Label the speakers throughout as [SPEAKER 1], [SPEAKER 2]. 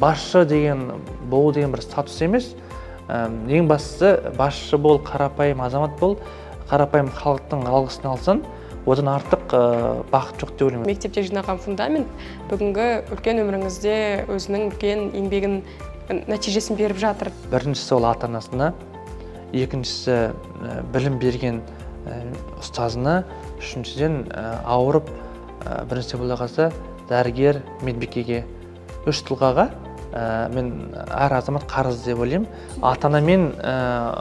[SPEAKER 1] Басшы деген болу деген бір статус емес. Ең бастысы басшы бол, қарапайым азамат бол, қарапайым халықтың алғысын алсаң, одан артық бақыт жоқ деп ойлаймын.
[SPEAKER 2] Мектепте жинаған фундамент бүгінгі үлкен өміріңізде өзінің үлкен еңбегін, нәтижесін беріп жатыр.
[SPEAKER 1] Біріншісі ол ата-анасына, екіншісі білім берген ұстазына, үшіншіден ауырып бірінші бола қалса дәрігер, медбикеге. Үш тұлғаға мен әр азамат қарыз деп ойлаймын. Ата-ана мен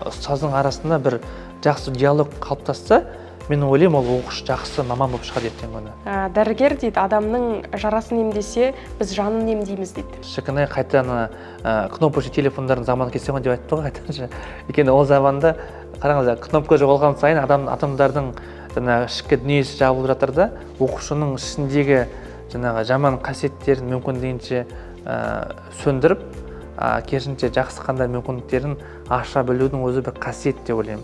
[SPEAKER 1] ұстаздың арасында бір жақсы диалог қалыптасса, мен ойлаймын, ол оқушы жақсы маман болып шығады ертеңгі күні.
[SPEAKER 2] Дәрігер дейді, адамның жарасын емдесе, біз жанын емдейміз дейді.
[SPEAKER 1] Шіркін-ай, қайта ана кнопочный телефондардың заманы келсе ғой деп айтты ғой қайтадан. Өйткені ол заманда қараңыздар, кнопка жоғалған сайын адамдардың жаңағы ішкі дүниесі жабылып жатыр да, оқушының ішіндегі жаңағы жаман қасиеттерін мүмкіндігінше сөндіріп, керісінше жақсы қандай мүмкіндіктерін аша білудің өзі бір қасиет деп ойлаймын.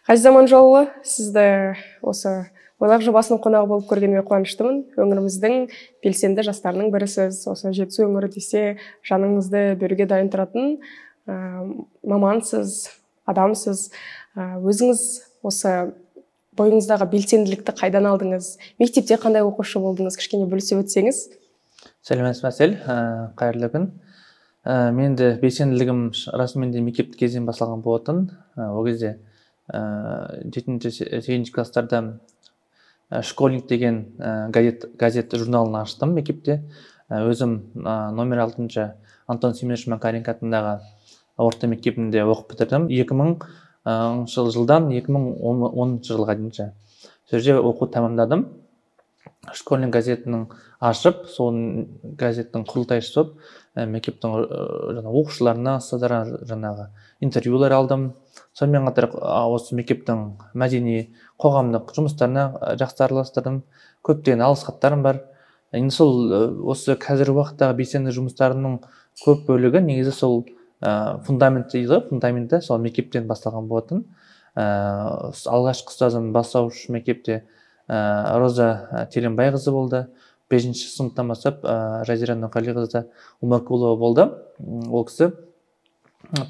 [SPEAKER 2] Ғазиз Аманжолұлы, сізді осы Ойлақ жобасының қонағы болып көргеніме қуаныштымын. Өңіріміздің белсенді жастарының бірісіз. Осы Жетісу өңірі десе, жаныңызды беруге дайын тұратын мамансыз, адамсыз. Өзіңіз осы бойыңыздағы белсенділікті қайдан алдыңыз? Мектепте қандай оқушы болдыңыз? Кішкене бөлісе өтсеңіз.
[SPEAKER 1] Сәлеметсіз бе, Әсел? Қайырлы күн. Мен де белсенділігім расымен де мектеп кезінен басталған болатын. Ол кезде 7-8 класстарда «Школьник» деген газет журналын аштым мектепте. Өзім номер 6 Антон Семенович Макаренко атындағы орта мектебінде оқып бітірдім. 2000 жылдан 2010 жылға дейін сол жерде оқу тәмамдадым. «Школьник» газетінің ашып, сол газеттің құрылтайшысы болып, мектептің оқушыларына, ұстаздарға жаңағы интервьюлар алдым. Сонымен қатар осы мектептің мәдени, қоғамдық жұмыстарына жақсы араластырдым. Көптеген алғыс хаттарым бар. Енді сол осы қазіргі уақыттағы белсенді жұмыстарымның көп бөлігі негізі сол фундамент дейді ғой, фундаменті сол мектептен басталған болатын. Алғашқы ұстазым бастауыш мектепте Роза Теленбайқызы болды. 5-ші сыныптан бастап Жазира Нұрғалиқызы Умаркулова болды. Ол кісі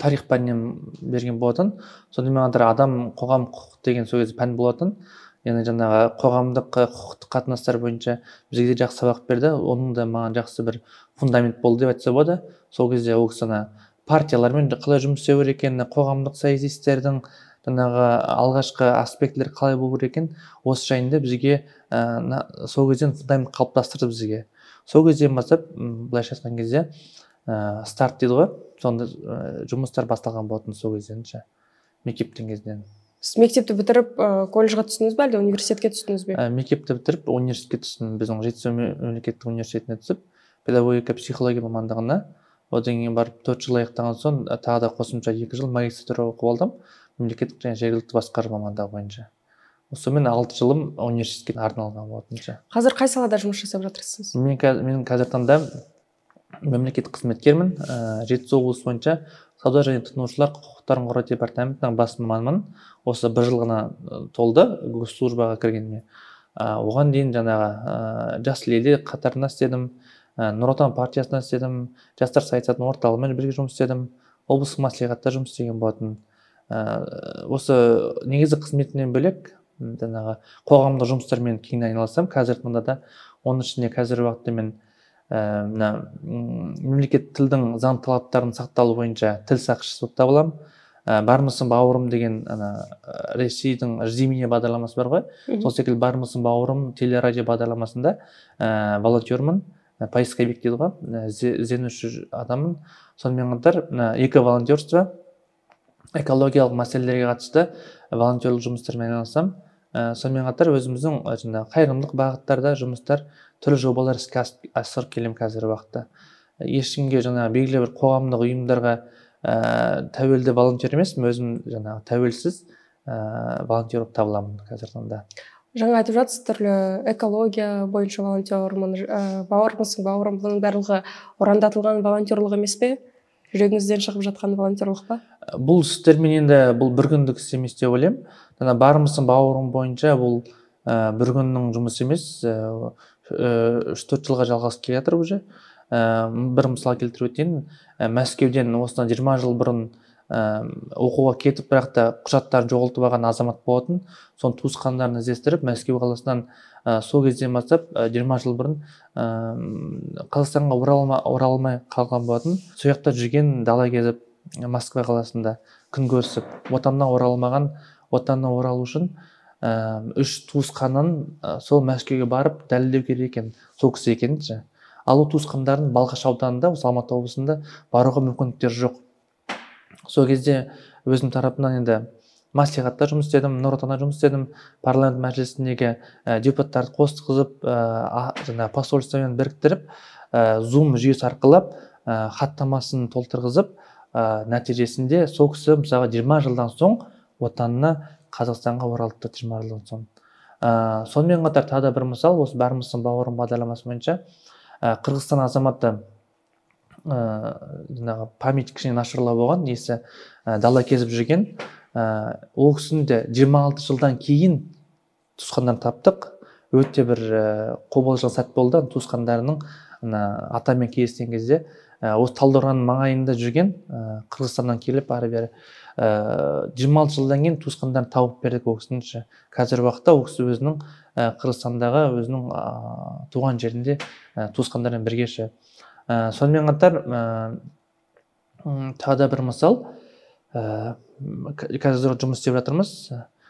[SPEAKER 1] тарих пәнінен берген болатын. Сонымен қатар адам, қоғам, құқық деген сол кезде пән болатын. Яғни жаңағы қоғамдық құқықтық қатынастар бойынша бізге де жақсы сабақ берді. Оның да маған жақсы бір фундамент болды деп айтса болады. Сол кезде ол кісі ана партиялармен қалай жұмыс істеу керек екенін, қоғамдық саяси істердің жаңағы алғашқы аспектілер қалай болу керек екен, осы жайында бізге сол кезден фундамент қалыптастырды бізге. Сол кезден бастап, былайша айтқан кезде, старт дейді ғой, сонда жұмыстар басталған болатын сол кезден, мектептің кезінен.
[SPEAKER 2] Сіз мектепті бітіріп, колледжға түстіңіз бе, әлде университетке түстіңіз бе?
[SPEAKER 1] Мектепті бітіріп, университетке түстім. Біздің Жетісу мемлекеттік университетіне түсіп, педагогика, психология мамандығына. Одан кейін барып 4 жыл аяқтаған соң тағы да қосымша 2 жыл магистратура оқып алдым, мемлекеттік және жергілікті басқару мамандығы бойынша. Сонымен 6 жылым университетке арналған болатын.
[SPEAKER 2] Қазір қай салада жұмыс жасап жатырсыз?
[SPEAKER 1] Мен қазіргі таңда мемлекеттік қызметкермін. Жетісу облысы бойынша сауда және тұтынушылар құқықтарын қорғау департаментінің бас маманымын. Осы бір жыл ғана толды госслужбаға кіргеніме. Оған дейін жаңағы Жас леле қатарында істедім, Нұр Отан партиясында істедім, жастар саясатының орталығымен бірге жұмыс істедім, облыстық мәслихатта жұмыс істеген болатын. Осы негізгі қызметімнен бөлек жаңағы қоғамдық жұмыстармен кеңінен айналысамын. Қазіргі таңда да, оның ішінде қазіргі уақытта мен мына мемлекеттік тілдің заң талаптарын сақталу бойынша тіл сақшысы болып табыламын. Бармысың бауырым деген ана Ресейдің «Жди меня» бағдарламасы бар ғой, сол секілді «Бармысың бауырым» телерадио бағдарламасында волонтермін, поисковик дейді ғой, ізденуші адаммын. Сонымен қатар эко-волонтерство, экологиялық мәселелерге қатысты волонтерлік жұмыстармен айналысамын. Сонымен қатар өзіміздің жаңағы қайырымдылық бағыттарда жұмыстар, түрлі жобалар іске асырып келемін қазіргі уақытта. Ешкімге жаңағы белгілі бір қоғамдық ұйымдарға тәуелді волонтер емеспін, өзім жаңағы тәуелсіз волонтер болып табыламын қазіргі таңда.
[SPEAKER 2] Жаңа айтып жатсыз, түрлі экология бойынша волонтермын, бауырмысың бауырым, бұның барлығы ұрандатылған волонтерлық емес пе? Жүрегіңізден шығып жатқан волонтерлық па?
[SPEAKER 1] Бұл істермен енді бұл бір күндік іс емес деп ойлаймын. Жаңа бармысың бауырым бойынша бұл Бір күннің жұмысы емес, 3-4 жылға жалғасып келе жатыр уже. Бір мысал келтіріп өтейін. Мәскеуден осыдан 20 жыл бұрын оқуға кетіп, бірақ та құжаттарын жоғалтып алған азамат болатын. Соның туысқандарын іздестіріп, Мәскеу қаласынан сол кезден бастап 20 жыл бұрын Қазақстанға оралмай қалған болатын. Сол жақта жүрген, дала кезіп, Москва қаласында күн көрісіп, отанына оралмаған, отанына оралу үшін 3 туысқанын сол Мәскеуге барып дәлелдеу керек екен, сол кісі екен. Ал ол туысқандарын Балқаш ауданында, осы Алматы облысында баруға мүмкіндіктері жоқ. Сол кезде өзім тарапымнан енді мәслихатта жұмыс істедім, Нұр Отанда жұмыс істедім, парламент мәжілісіндегі депутаттарды қосқызып, жаңағы посольствомен біріктіріп, Zoom жүйесі арқылы хаттамасын толтырғызып, нәтижесінде сол кісі мысалға 20 жылдан соң отанына, Қазақстанға оралды 20 жылдан соң. Сонымен қатар тағы да бір мысал, осы Бармысың бауырым бағдарламасы бойынша Қырғызстан азаматы, жаңағы память кішкене нашарлау болған, несі дала кезіп жүрген, ол кісіні де 26 жылдан кейін туысқандарын таптық. Өте бір қобалжыған сәт болды. Туысқандарының атамен кездескен кезде осы Талдықорғанның маңайында жүрген, Қырғызстаннан келіп ары бері 26 жылдан кейін туысқандарын тауып бердік ол кісінің. Қазіргі уақытта ол кісі өзінің Қырғызстандағы өзінің туған жерінде туысқандарымен біргеші. Сонымен қатар тағы да бір мысал, қазір жұмыс істеп жатырмыз.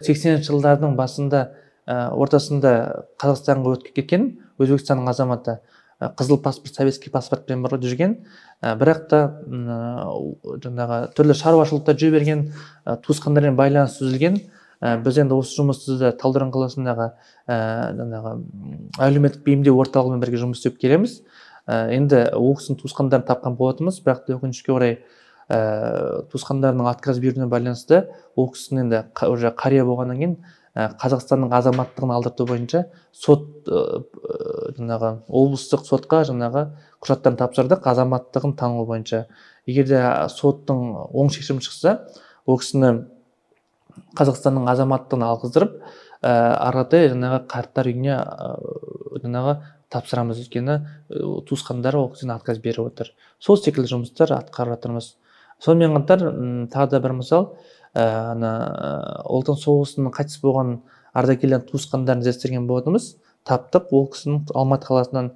[SPEAKER 1] 80-ші жылдардың басында, ортасында Қазақстанға өтіп кеткен Өзбекстанның азаматы, қызыл паспорт, советский паспортпен бір жүрген, бірақ та жаңағы түрлі шаруашылықта жүре берген, туысқандармен байланыс үзілген. Біз енді осы жұмысты да Талдықорған қаласындағы жаңағы әлеуметтік бейімдеу орталығымен бірге жұмыс істеп келеміз. Енді ол кісінің туысқандарын тапқан болатынбыз, бірақ та өкінішке орай туысқандарының отказ беруіне байланысты ол кісінің енді уже қария болғаннан кейін Қазақстанның азаматтығын алдырту бойынша сот, жаңағы облыстық сотқа жаңағы құжаттарын тапсырдық азаматтығын тану бойынша. Егер де соттың оң шешімі шықса, ол кісіні Қазақстанның азаматтығын алғыздырып, ары қаратай жаңағы қарттар үйіне жаңағы тапсырамыз, өйткені туысқандары ол кісіні отказ беріп отыр. Сол секілді жұмыстар атқарып жатырмыз. Сонымен қатар тағы да бір мысал, Ұлы Отан соғысының қайтыс болған ардагерлердің туысқандарын іздестірген болатынбыз. Таптық, ол кісінің Алматы қаласынан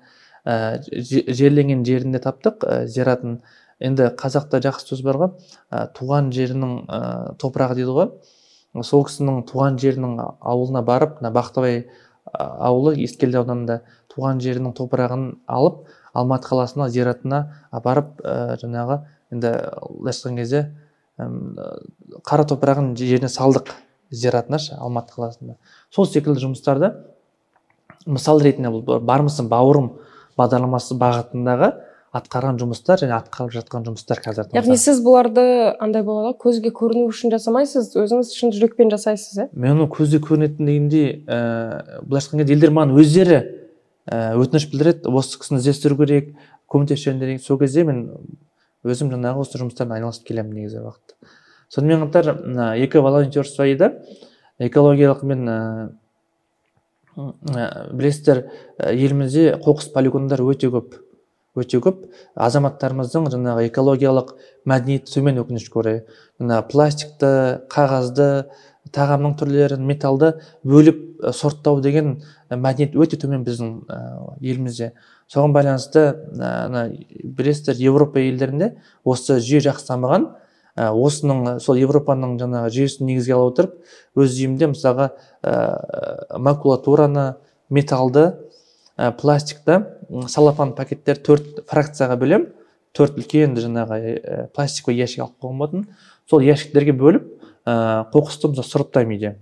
[SPEAKER 1] жерленген жерінде таптық, зиратын. Енді қазақта жақсы сөз бар ғой, туған жерінің топырағы дейді ғой. Сол кісінің туған жерінің ауылына барып, мына Бақтыбай ауылы Ескелді ауданында туған жерінің топырағын алып, Алматы қаласына зиратына апарып, жаңағы енді былайша айтқан кезде қара топырағын жеріне салдық зиратына, Алматы қаласында. Сол секілді жұмыстарды мысал ретінде бұл Бармысың бауырым бағдарламасы бағытындағы атқарған жұмыстар және атқарып жатқан жұмыстар қазір.
[SPEAKER 2] Яғни сіз бұларды андай болады, көзге көріну үшін жасамайсыз, өзіңіз шын жүрекпен жасайсыз, ә?
[SPEAKER 1] Мен оны көзге көрінетін дегенде, былайша айтқан кезде елдер маған өздері өтініш білдіреді, осы кісіні іздестіру керек, көмектесіп жіберіңдер деген. Сол кезде мен өзім жаңағы осы жұмыстармен айналысып келемін негізгі уақытта. Сонымен қатар мына екі волонтерство дейді, экологиялық мен білесіздер, елімізде қоқыс полигондары өте көп. Өте көп. Азаматтарымыздың жаңағы экологиялық мәдениеті төмен, өкінішке орай. Мына пластикті, қағазды, тағамның түрлерін, металды бөліп сорттау деген мәдениет өте төмен біздің елімізде. Соған байланысты, білесіздер, Европа елдерінде осы жүйе жақсы дамыған. Осының, сол Европаның жаңағы жүйесін негізге ала отырып, өз үйімде мысалға макулатураны, металды, пластикті, салафан пакеттер 4 фракцияға бөлем, 4 үлкен жаңағы пластиковый ящик алып қойған болатын. Сол ящиктерге бөліп, қоқысты мысалы сұрыптаймын үйде.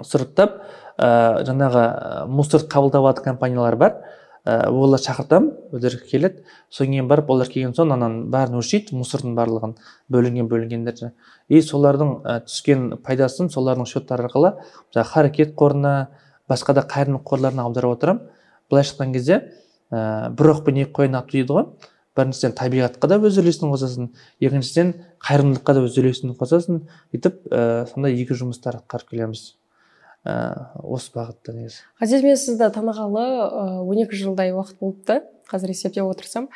[SPEAKER 1] Сұрыптап, жаңағы мусор қабылдап алатын компаниялар бар. Олар шақыртамын, өздері келеді. Содан кейін барып, олар келген соң ананың бәрін өлшейді, мусордың барлығын, бөлінген-бөлінгендерді. И солардың түскен пайдасын солардың счеттары арқылы, мысалы, харекет қорына, басқа да қайырымдылық қорларына аударып отырамын. Былайша айтқан кезде, бір оқпен екі қоян ату дейді ғой. Біріншіден табиғатқа да өз үлесін қосасың, екіншіден қайырымдылыққа да өз үлесін қосасың. Сөйтіп, сондай екі жұмыстар атқарып келеміз. Осы бағытта негізі.
[SPEAKER 2] Ғазиз, мен сізді танығалы 12 жылдай уақыт болыпты, қазір есептеп отырсам.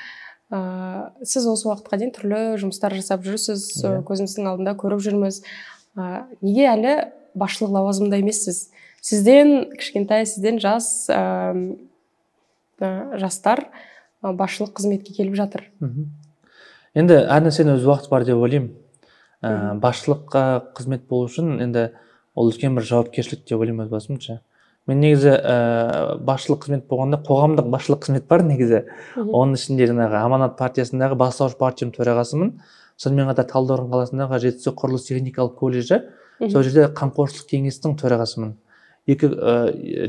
[SPEAKER 2] Сіз осы уақытқа дейін түрлі жұмыстар жасап жүрсіз, көзіміздің алдында көріп жүрміз. Неге әлі басшылық лауазымында емессіз? Сізден кішкентай, сізден жас жастар басшылық қызметке келіп жатыр.
[SPEAKER 1] Енді әр нәрсенің өз уақыты бар деп ойлаймын. Басшылыққа қызмет болу үшін енді ол үлкен бір жауапкершілік деп ойлаймын өз басымша. Мен негізі басшылық қызмет болғанда қоғамдық басшылық қызмет бар негізі. Оның ішінде жаңағы Аманат партиясындағы бастауыш партияның төрағасымын. Сонымен қатар Талдықорған қаласындағы Жетісу құрылыс техникалық колледжі, сол жерде қамқоршылық кеңестің төрағасымын. Екі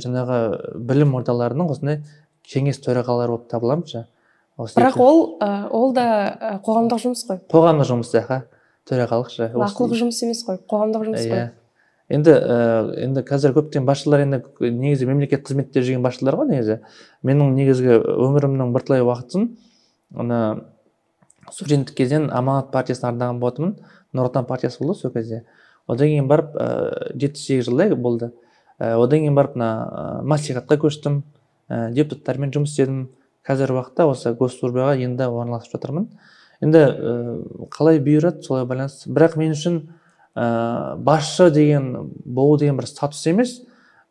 [SPEAKER 1] жаңағы білім ордаларының осындай кеңес төрағалары болып табыламын.
[SPEAKER 2] Бірақ ол да қоғамдық жұмыс қой.
[SPEAKER 1] Қоғамдық жұмыс, төрағалық.
[SPEAKER 2] Бақылық жұмыс емес қой, қоғамдық жұмыс қой.
[SPEAKER 1] Енді қазір көптеген басшылар енді негізі мемлекет қызметте жүрген басшылар ғой негізі. Менің негізгі өмірімнің бірталай уақытын ана студенттік кезден Аманат партиясына арнаған болатынмын. Нұр Отан партиясы болды сол кезде. Одан кейін барып 7-8 жылдай болды. Одан кейін барып мына мәслихатқа көштім, депутаттармен жұмыс істедім. Қазіргі уақытта осы госслужбаға енді орналасып жатырмын. Енді қалай бұйырады, солай байланысты. Бірақ мен үшін басшы деген болу деген бір статус емес.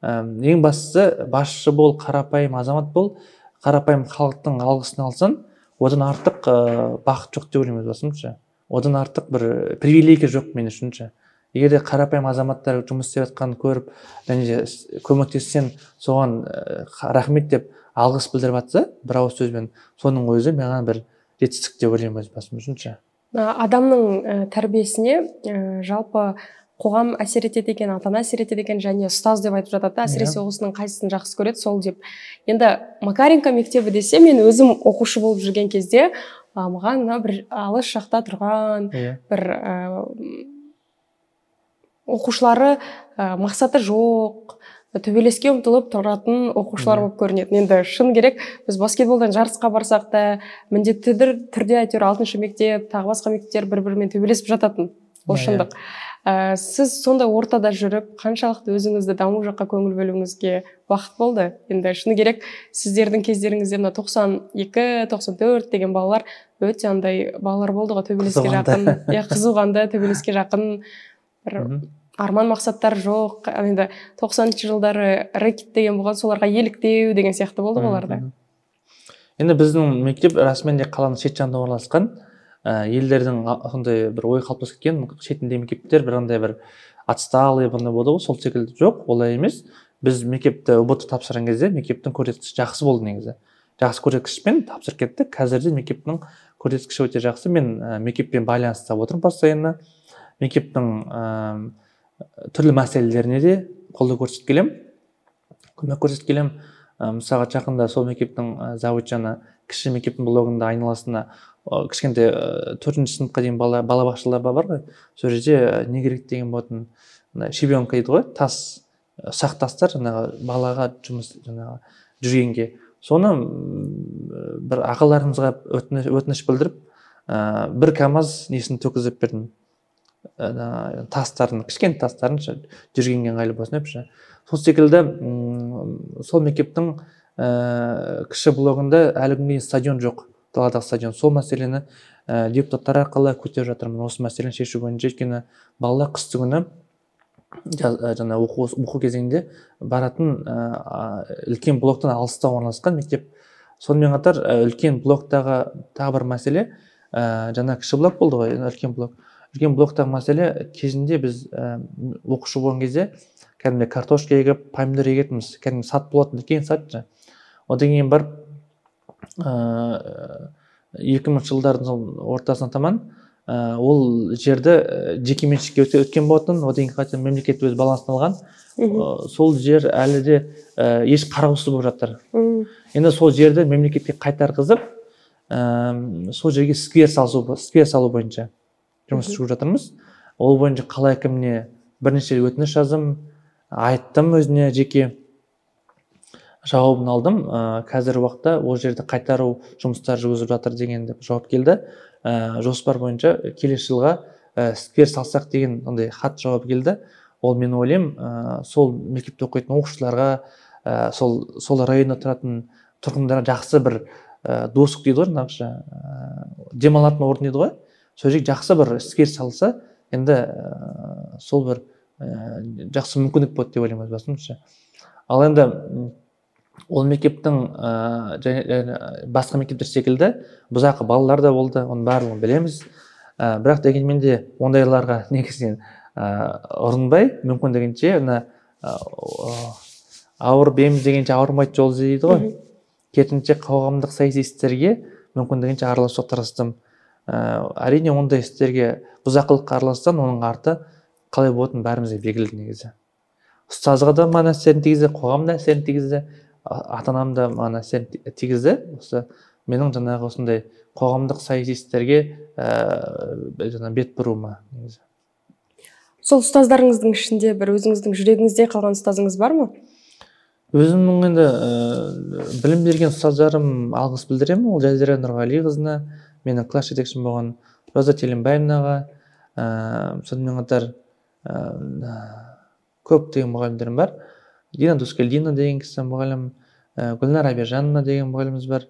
[SPEAKER 1] Ең бастысы басшы бол, қарапайым азамат бол, қарапайым халықтың алғысын алсаң, одан артық бақыт жоқ деп ойлаймын өз басымша. Одан артық бір привилегия жоқ мен үшін. Егер де қарапайым азаматтар жұмыс істеп жатқанын көріп, және де көмектессең, соған рахмет деп алғыс білдіріп жатса, бір ауыз сөзбен, соның өзі маған бір жетістік деп ойлаймын өз басым үшін.
[SPEAKER 2] Адамның тәрбиесіне жалпы қоғам әсер етеді екен, ата-ана әсер етеді екен, және ұстаз деп айтып жатады, әсіресе осының қайсысын жақсы көреді сол деп. Енді Макаренко мектебі десе, мен өзім оқушы болып жүрген кезде маған мына бір алыс жақта тұрған бір оқушылары мақсаты жоқ, төбелеске ұмтылып тұратын оқушылар болып көрінеді. Енді шын керек, біз баскетболдан жарысқа барсақ та міндетті түрде әйтеуір 6-шы мектеп, тағы басқа мектептер бір-бірімен төбелесіп жататын. Ол шындық. Сіз сондай ортада жүріп, қаншалықты өзіңізді даму жаққа көңіл бөлуіңізге уақыт болды? Енді шыны керек, сіздердің кездеріңізде мына 92, 94 деген балалар өте андай балалар болды ғой, төбелеске жақын, қызуғанды, төбелеске жақын бір арман мақсаттар жоқ. Енді 90-шы жылдары рэкет деген болған, соларға еліктеу деген сияқты болды оларда.
[SPEAKER 1] Енді біздің мектеп расымен де қаланың шет жағында орналасқан. Елдердің сондай бір ой қалыптасып кеткен, шетінде мектептер бір андай бір отсталый бұндай болды ғой, сол секілді жоқ, олай емес. Біз мектепті ҰБТ тапсырған кезде мектептің көрсеткіші жақсы болды негізі. Жақсы көрсеткішпен тапсырып кеттік. Қазір де мектептің көрсеткіші өте жақсы. Мен мектеппен байланыста отырмын постоянно. Мектептің түрлі мәселелеріне де қолдау көрсетіп келемін, көмек көрсетіп келемін. Мысалға, жақында сол мектептің завучаны кіші мектептің блогында айналасына кішкентай 4-ші сыныпқа дейін балабақшалар бар ғой, сол жерде не керек деген болатын, щебенка дейді ғой, тас, ұсақ тастар жаңағы балаға жұмыс жаңағы жүргенге. Соны бір ағаларымызға өтініш білдіріп, бір КАМАЗ несін төкізіп бердім. Тастарын, кішкене тастарын жүргенге ыңғайлы болсын деп. Сол секілді сол мектептің кіші блогында әлі күнге дейін стадион жоқ, даладағы стадион. Сол мәселені депутаттар арқылы көтеріп жатырмын. Осы мәселені шешу бойынша, өйткені балалар қысты күні жаңа оқу кезеңінде баратын үлкен блоктан алыста орналасқан мектеп. Сонымен қатар үлкен блоктағы тағы бір мәселе, жаңа кіші блок болды ғой, үлкен блок. Үлкен блоктағы мәселе, кезінде біз оқушы болған кезде кәдімгі картошка егіп, помидор егетінбіз, кәдімгі сат болатын, үлкен сат. Одан кейін барып 2000 жылдардың ортасына таман ол жерді жекеменшікке өткен болатын. Одан кейін қайтадан мемлекет өз балансына алған. Сол жер әлі де еш қараусыз болып жатыр. Енді сол жерді мемлекетке қайтарғызып, сол жерге сквер салу бойынша жұмыс жүргізіп жатырмыз. Ол бойынша қала әкіміне бірнеше өтініш жаздым, айттым, өзіне жеке жауабын алдым. Қазіргі уақытта ол жерді қайтару жұмыстары жүргізіліп жатыр деген деп жауап келді. Жоспар бойынша келесі жылға сквер салсақ деген ондай хат жауап келді. Ол мен ойлаймын, сол мектепте оқитын оқушыларға, сол районда тұратын тұрғындарға жақсы бір достық дейді ғой, жаңағыша демалатын орын дейді ғой. Сол жерге жақсы бір сквер салса, енді сол бір жақсы мүмкіндік болады деп ойлаймын өз басымша. Ал енді ол мектептің басқа мектептер секілді бұзақы балалар да болды, оның барлығын білеміз. Бірақ дегенмен де ондайларға негізінен ұрынбай, мүмкіндігінше мына ауырып ем дегенше ауырмайтын жол ізде дейді ғой. Керісінше қоғамдық саяси істерге мүмкіндігінше араласуға тырыстым. Әрине ондай істерге, бұзақылыққа аралассаң, оның арты қалай болатыны бәрімізге белгілі негізі. Ұстазға да маған әсерін тигізді, қоғам да әсерін тигізді, ата-анам да маған әсерін тигізді. Осы менің жаңағы осындай қоғамдық саяси істерге жаңа бет бұруыма негізі.
[SPEAKER 2] Сол ұстаздарыңыздың ішінде бір өзіңіздің жүрегіңізде қалған ұстазыңыз бар ма?
[SPEAKER 1] Өзімнің енді білім берген ұстаздарым алғыс білдіремін. Ол Жазира Нұрғалиқызына, менің класс жетекшім болған Роза Телімбаевнаға, сонымен қатар көптеген мұғалімдерім бар. Дина Дускельдина деген кісі мұғалім, Гүлнар Абижанова деген мұғаліміміз бар,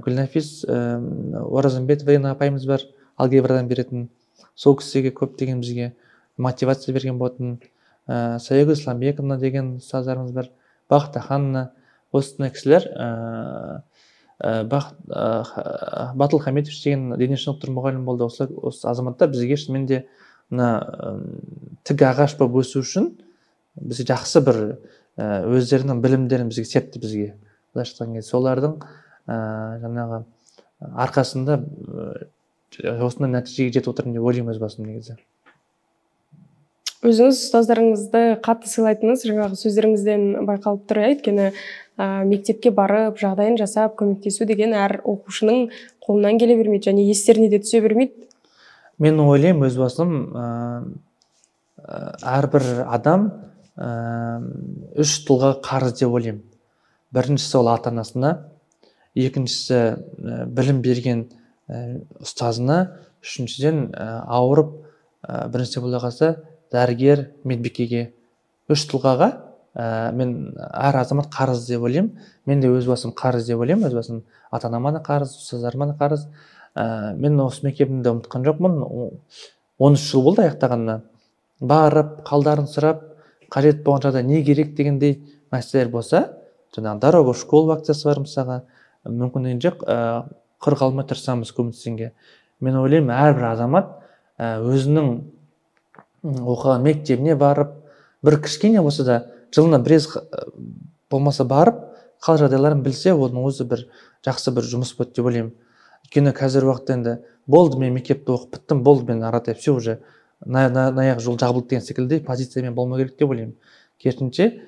[SPEAKER 1] Гүлнафис Оразымбетова деген апайымыз бар, алгебрадан беретін. Сол кісіге көптеген бізге мотивация берген болатын. Саягүл Исламбековна деген ұстаздарымыз бар, Бақыт Аханна, осындай кісілер. Батыл Хамитович деген дене шынықтыру мұғалім болды. Осы азаматтар бізге шынымен де мына тік ағаш болып өсу үшін бізге жақсы бір өздерінің білімдерін бізге септі бізге. Былайша айтқан кезде солардың жаңағы арқасында осындай нәтижеге жетіп отырмын деп ойлаймын өз басым негізі.
[SPEAKER 2] Өзіңіз ұстаздарыңызды қатты сыйлайтыныңыз жаңағы сөздеріңізден байқалып тұр, өйткені мектепке барып жағдайын жасап көмектесу деген әр оқушының қолынан келе бермейді және естеріне де түсе бермейді.
[SPEAKER 1] Мен ойлаймын өз басым, әрбір адам үш тұлға қарыз деп ойлаймын. Біріншісі ол ата-анасына, екіншісі білім берген ұстазына, үшіншіден ауырып бірінші бола қалса дәрігер, медбикеге. Үш тұлғаға мен әр азамат қарыз деп ойлаймын. Мен де өз басым қарыз деп ойлаймын. Өз басым ата-анама да қарыз, ұстаздарыма да қарыз. Мен осы мектебімді ұмытқан жоқпын. 13 жыл болды аяқтағанына. Барып, қалдарын сұрап, қажет болған жағдайда не керек дегендей мәселелер болса, жаңағы дорога в школу акциясы бар мысалға, мүмкіндігінше құр қалмай тырысамыз көмектескенге. Мен ойлаймын, әрбір азамат өзінің оқыған мектебіне барып, бір кішкене болса да жылына біраз болмаса барып, қал жағдайларын білсе, оның өзі бір жақсы бір жұмыс болады деп ойлаймын. Өйткені қазіргі уақытта енді болды, мен мектепті оқып біттім, болды, мен ары қарай все уже аяқ жол жабылды деген секілді позициямен болмау керек деп ойлаймын. Керісінше,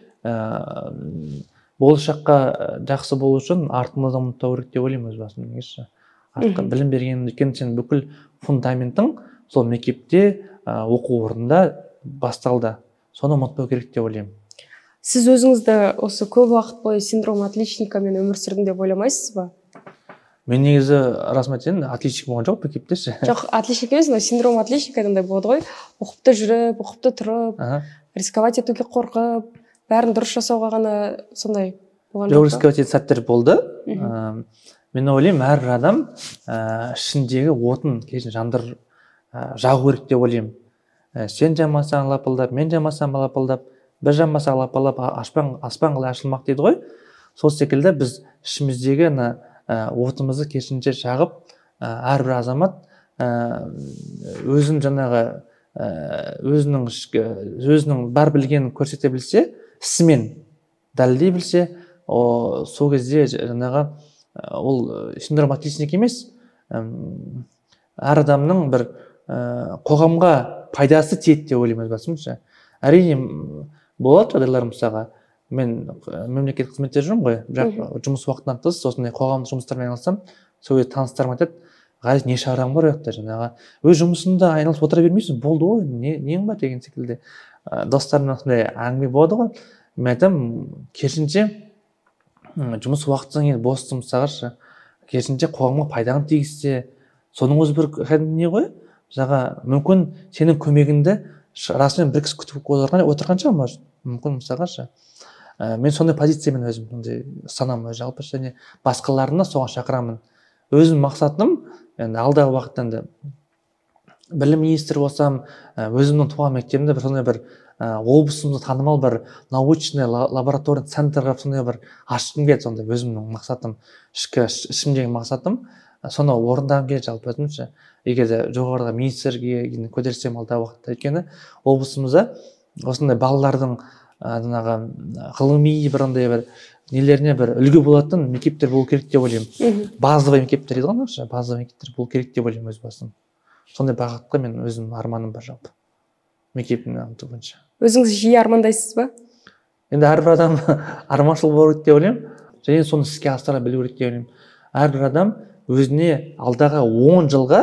[SPEAKER 1] болашаққа жақсы болу үшін артымызды ұмытпау керек деп ойлаймын өз басым негізі. Артқа білім берген, өйткені сен бүкіл фундаментің сол мектепте, оқу орнында басталды. Соны ұмытпау керек деп ойлаймын.
[SPEAKER 2] Сіз өзіңізді осы көп уақыт бойы синдром отличникамен өмір сүрдім деп ойламайсыз ба?
[SPEAKER 1] Мен негізі расын айтайын, отличник болған жоқ мектепте ше.
[SPEAKER 2] Жоқ, отличник емес, но синдром отличника андай болады ғой. Ұқыпты жүріп, ұқыпты тұрып, рисковать етуге қорқып, бәрін дұрыс жасауға ғана сондай болған
[SPEAKER 1] жоқ. Рисковать ететін сәттер болды. Мен ойлаймын, әрбір адам ішіндегі отын кешін жандыр жағу керек деп ойлаймын. Сен жамасаң лапылдап, мен жамасам лапылдап, бір жамасақ лапылдап, аспан қалай ашылмақ дейді ғой. Сол секілді біз ішіміздегі отымызды керісінше жағып, әрбір азамат өзін жаңағы өзінің бар білгенін көрсете білсе, ісімен дәлелдей білсе, сол кезде жаңағы ол синдром отличник емес, әр адамның бір қоғамға пайдасы тиеді деп ойлаймын өз басымша. Әрине болады жағдайлар, мысалға мен мемлекеттік қызметте жүрмін ғой, бірақ жұмыс уақытынан тыс осындай қоғамдық жұмыстармен айналысам, сол кезде таныстарым айтады, Ғазиз, не шаруаң бар ол жақта, жаңағы өз жұмысыңда айналысып отыра бермейсің, болды ғой, нең бар деген секілді. Достарыммен осындай әңгіме болады ғой. Мен айтамын, керісінше жұмыс уақытысың енді бос жұмсағыршы, керісінше қоғамға пайдаң тигізсе, соның өзі бір кәдімгі не ғой. Мысалға, мүмкін сенің көмегіңді Расымен бір кісі күтіп отырған шығар, может, мүмкін, мысалға ше. Мен сондай позициямен өзім сондай ұстанамын жалпы, және басқаларын да соған шақырамын. Өзім мақсатым енді алдағы уақытта енді білім министрі болсам, өзімнің туған мектебімде бір сондай бір облысымызда танымал бір научный лабораторный центр қылып сондай бір ашқым келеді. Сондай өзімнің мақсатым, ішкі ішімдегі мақсатым, соны орындағым келеді жалпы өзімше. Егер де жоғарыға министрге көтерсем алдағы уақытта, өйткені облысымызда осындай балалардың жаңағы ғылыми бір андай бір нелеріне бір үлгі болатын мектептер болу керек деп ойлаймын. Базовый мектептер дейді ғой, базовый мектептер болу керек деп ойлаймын өз басым. Сондай бағытқа мен өзім арманым бар жалпы мектептің дамыту бойынша.
[SPEAKER 2] Өзіңіз жиі армандайсыз ба?
[SPEAKER 1] Енді әрбір адам арманшыл болу керек деп ойлаймын, және соны іске асыра білу керек деп ойлаймын. Әрбір адам өзіне алдағы 10 жылға,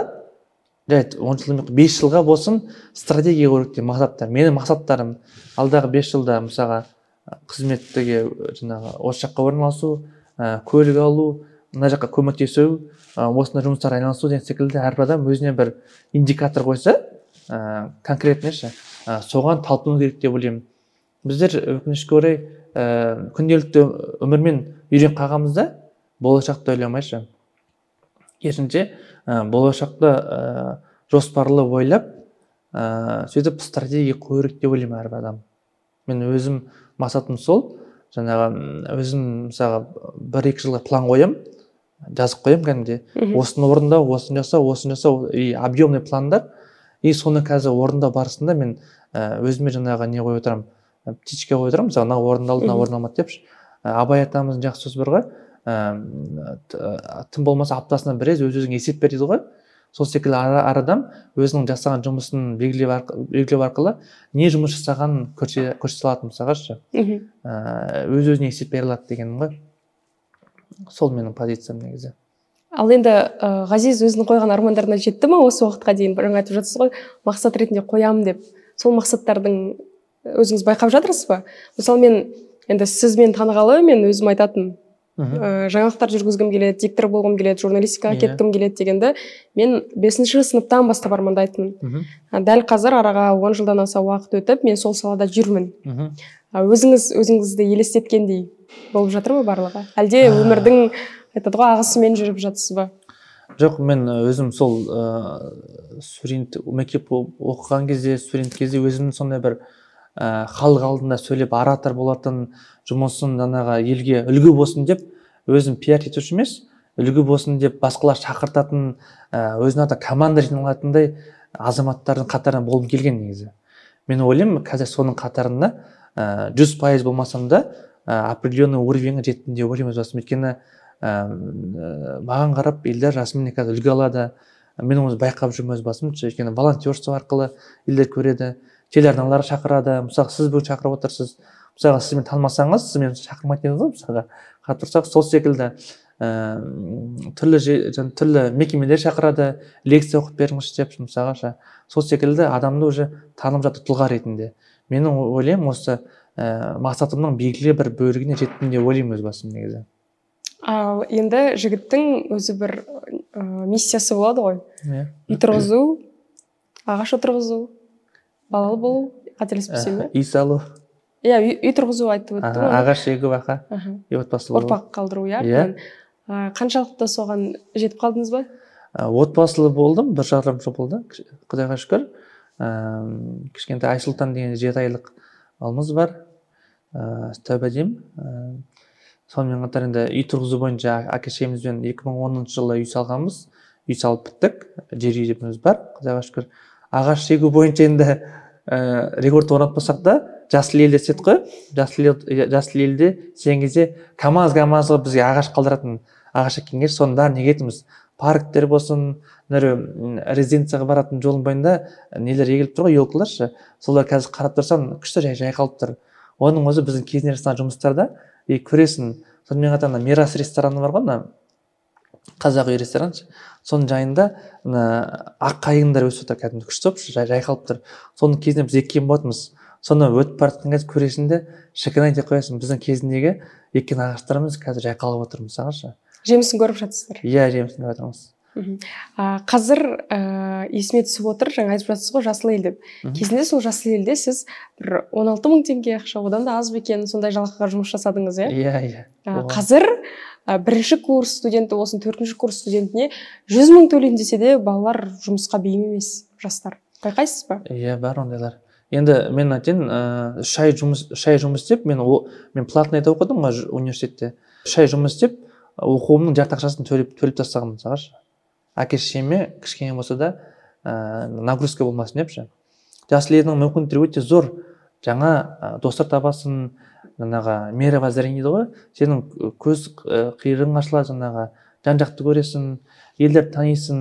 [SPEAKER 1] жарайды, 10 жыл емес, 5 жылға болсын стратегия құру керек деп мақсаттар. Менің мақсаттарым алдағы 5 жылда мысалға қызметтіге жаңағы осы жаққа орналасу, көлік алу, мына жаққа көмектесу, осындай жұмыстарға айналысу деген секілді. Әрбір адам өзіне бір индикатор қойса, конкретный ше, соған талпыну керек деп ойлаймын. Біздер өкінішке орай күнделікті өмірмен үйреніп қалғанбыз да, болашақты ойламайшы. Керісінше, болашақты жоспарлы ойлап, сөйтіп стратегия қою керек деп ойлаймын әрбір адам. Мен өзім мақсатым сол, жаңағы өзім мысалға 1-2 жылға план қоямын, жазып қоямын кәдімгідей. Осыны орындау, осыны жасау, осыны жасау, и объемный пландар. И соны қазір орындау барысында мен өзіме жаңағы не қойып отырамын, птичка қойып отырамын, мысалы мынау орындалды, мынау орындалмады деп. Абай атамыздың жақсы сөзі бар ғой, тым болмаса аптасына бір рет өз өзіңе есеп бер дейді ғой. Сол секілді әр адам өзінің жасаған жұмысын белгілеу арқылы не жұмыс жасағанын көрсете алады, мысалға ше. Өз өзіне есеп бере алады дегенім ғой. Сол менің позициям негізі.
[SPEAKER 2] Ал енді Ғазиз өзінің қойған армандарына жетті ма осы уақытқа дейін? Жаңа айтып жатсыз ғой, мақсат ретінде қоямын деп. Сол мақсаттардың өзіңіз байқап жатырсыз ба? Мысалы, мен енді сіз мені танығалы, мен өзім айтатын, жаңалықтар жүргізгім келеді, диктор болғым келеді, журналистикаға кеткім келеді дегенді мен 5-ші сыныптан бастап армандайтынмын. Дәл қазір араға 10 жылдан аса уақыт өтіп, мен сол салада жүрмін. Өзіңіз өзіңізді елестеткендей болып жатыр ма барлығы? Әлде өмірдің айтады ғой ағысымен жүріп жатсыз ба?
[SPEAKER 1] Жоқ, мен өзім сол студент мектеп оқыған кезде, студент кезде өзімнің сондай бір халық алдында сөйлеп оратор болатын, жұмысын жаңағы елге үлгі болсын деп, өзім пиар етуші емес, үлгі болсын деп басқалар шақыртатын, өзінің аты команда жиналатындай азаматтардың қатарына болғым келген негізі. Мен ойлаймын, қазір соның қатарында 100% болмасам да определенный уровеньге жеттім деп ойлаймын өз басым. Өйткені маған қарап елдер расымен қазір үлгі алады. Мен оны байқап жүрмін өз басым. Өйткені волонтерство арқылы елдер көреді, телеарналар шақырады. Мысалы, сіз бүгін шақырып отырсыз. Мысалға, сіз мені танымасаңыз, сіз мені шақырмайтын едіңіз ғой, мысалға. Қарап тұрсақ, сол секілді түрлі мекемелер шақырады, лекция оқып беріңізші деп, мысалға. Сол секілді адамды уже танып жатыр тұлға ретінде. Менің ойлаймын, осы мақсатымның белгілі бір бөлігіне жеттім деп ойлаймын өз басым негізі.
[SPEAKER 2] Ал енді жігіттің өзі бір миссиясы болады ғой. Үй тұрғызу, ағаш отырғызу, балалы болу, қателеспесем, иә?
[SPEAKER 1] Үй салу.
[SPEAKER 2] Иә, үй тұрғызу айтып өттім ғой.
[SPEAKER 1] Ағаш егу, ақа, үй отбасылы болу.
[SPEAKER 2] Ұрпақ қалдыру, иә. Қаншалықты соған жетіп қалдыңыз ба?
[SPEAKER 1] Отбасылы болдым, 1,5 жыл болды, Құдайға шүкір. Кішкентай Айсұлтан деген 7 айлық баламыз бар. Тәуба деймін. Сонымен қатар енді үй тұрғызу бойынша әке шешемізбен 2010 жылы үй салғанбыз. Үй салып біттік, жер үйіміз бар, Құдайға шүкір. Ағаш егу бойынша енді рекорд орнатпасақ та, жасыл елде істедік қой. Жасыл елде істеген кезде КамАЗ КамАЗға бізге ағаш қалдыратын ағаш еккен кезде соның бәрін егетінбіз. Парктер болсын, резиденцияға баратын жолдың бойында нелер егіліп тұр ғой, елкалар ше. Солар қазір қарап тұрсаң күшті жайқалып тұр. Оның өзі біздің кезінде жасаған жұмыстарда и көресің. Сонымен қатар Мирас рестораны бар ғой, мына қазақ үй рестораны, соның жайында ақ қайыңдар өсіп тұр, кәдімгі күшті болып жайқалып тұр. Соның кезінде біз еккен болатынбыз. Соны өтіп бара жатқан кезде көресің де, шіркін деп қоясың, біздің кезіндегі еккен ағаштарымыз қазір жайқалып отыр, мысалға.
[SPEAKER 2] Жемісін көріп жатсыздар.
[SPEAKER 1] Иә, жемісін көріп жатырмыз.
[SPEAKER 2] Қазір есіме түсіп отыр, жаңа айтып жатсыз ғой жасыл ел деп. Кезінде сол жасыл елде сіз бір 16 мың теңге ақша, одан да аз ба екен, сондай жалақыға жұмыс жасадыңыз, иә?
[SPEAKER 1] Иә, иә.
[SPEAKER 2] Қазір бірінші курс студенті болсын, төртінші курс студентіне 100 мың төлеймін десе де, балалар жұмысқа бейім емес, жастар. Байқайсыз ба?
[SPEAKER 1] Иә, бар ондайлар. Енді мен айтайын, 3 ай жұмыс істеп, мен платныйда оқыдым ғой университетте. 3 ай жұмыс істеп, оқуымның жарты ақшасын төлеп тастағанмын, мысалға. Әке шешеме кішкене болса да нагрузка болмасын деп ше. Жасыл елдің мүмкіндіктері өте зор. Жаңа достар табасың, жаңағы мировоззрение дейді ғой, сенің көз қиырың ашылады, жаңағы жан-жақты көресің, елдерді танисың,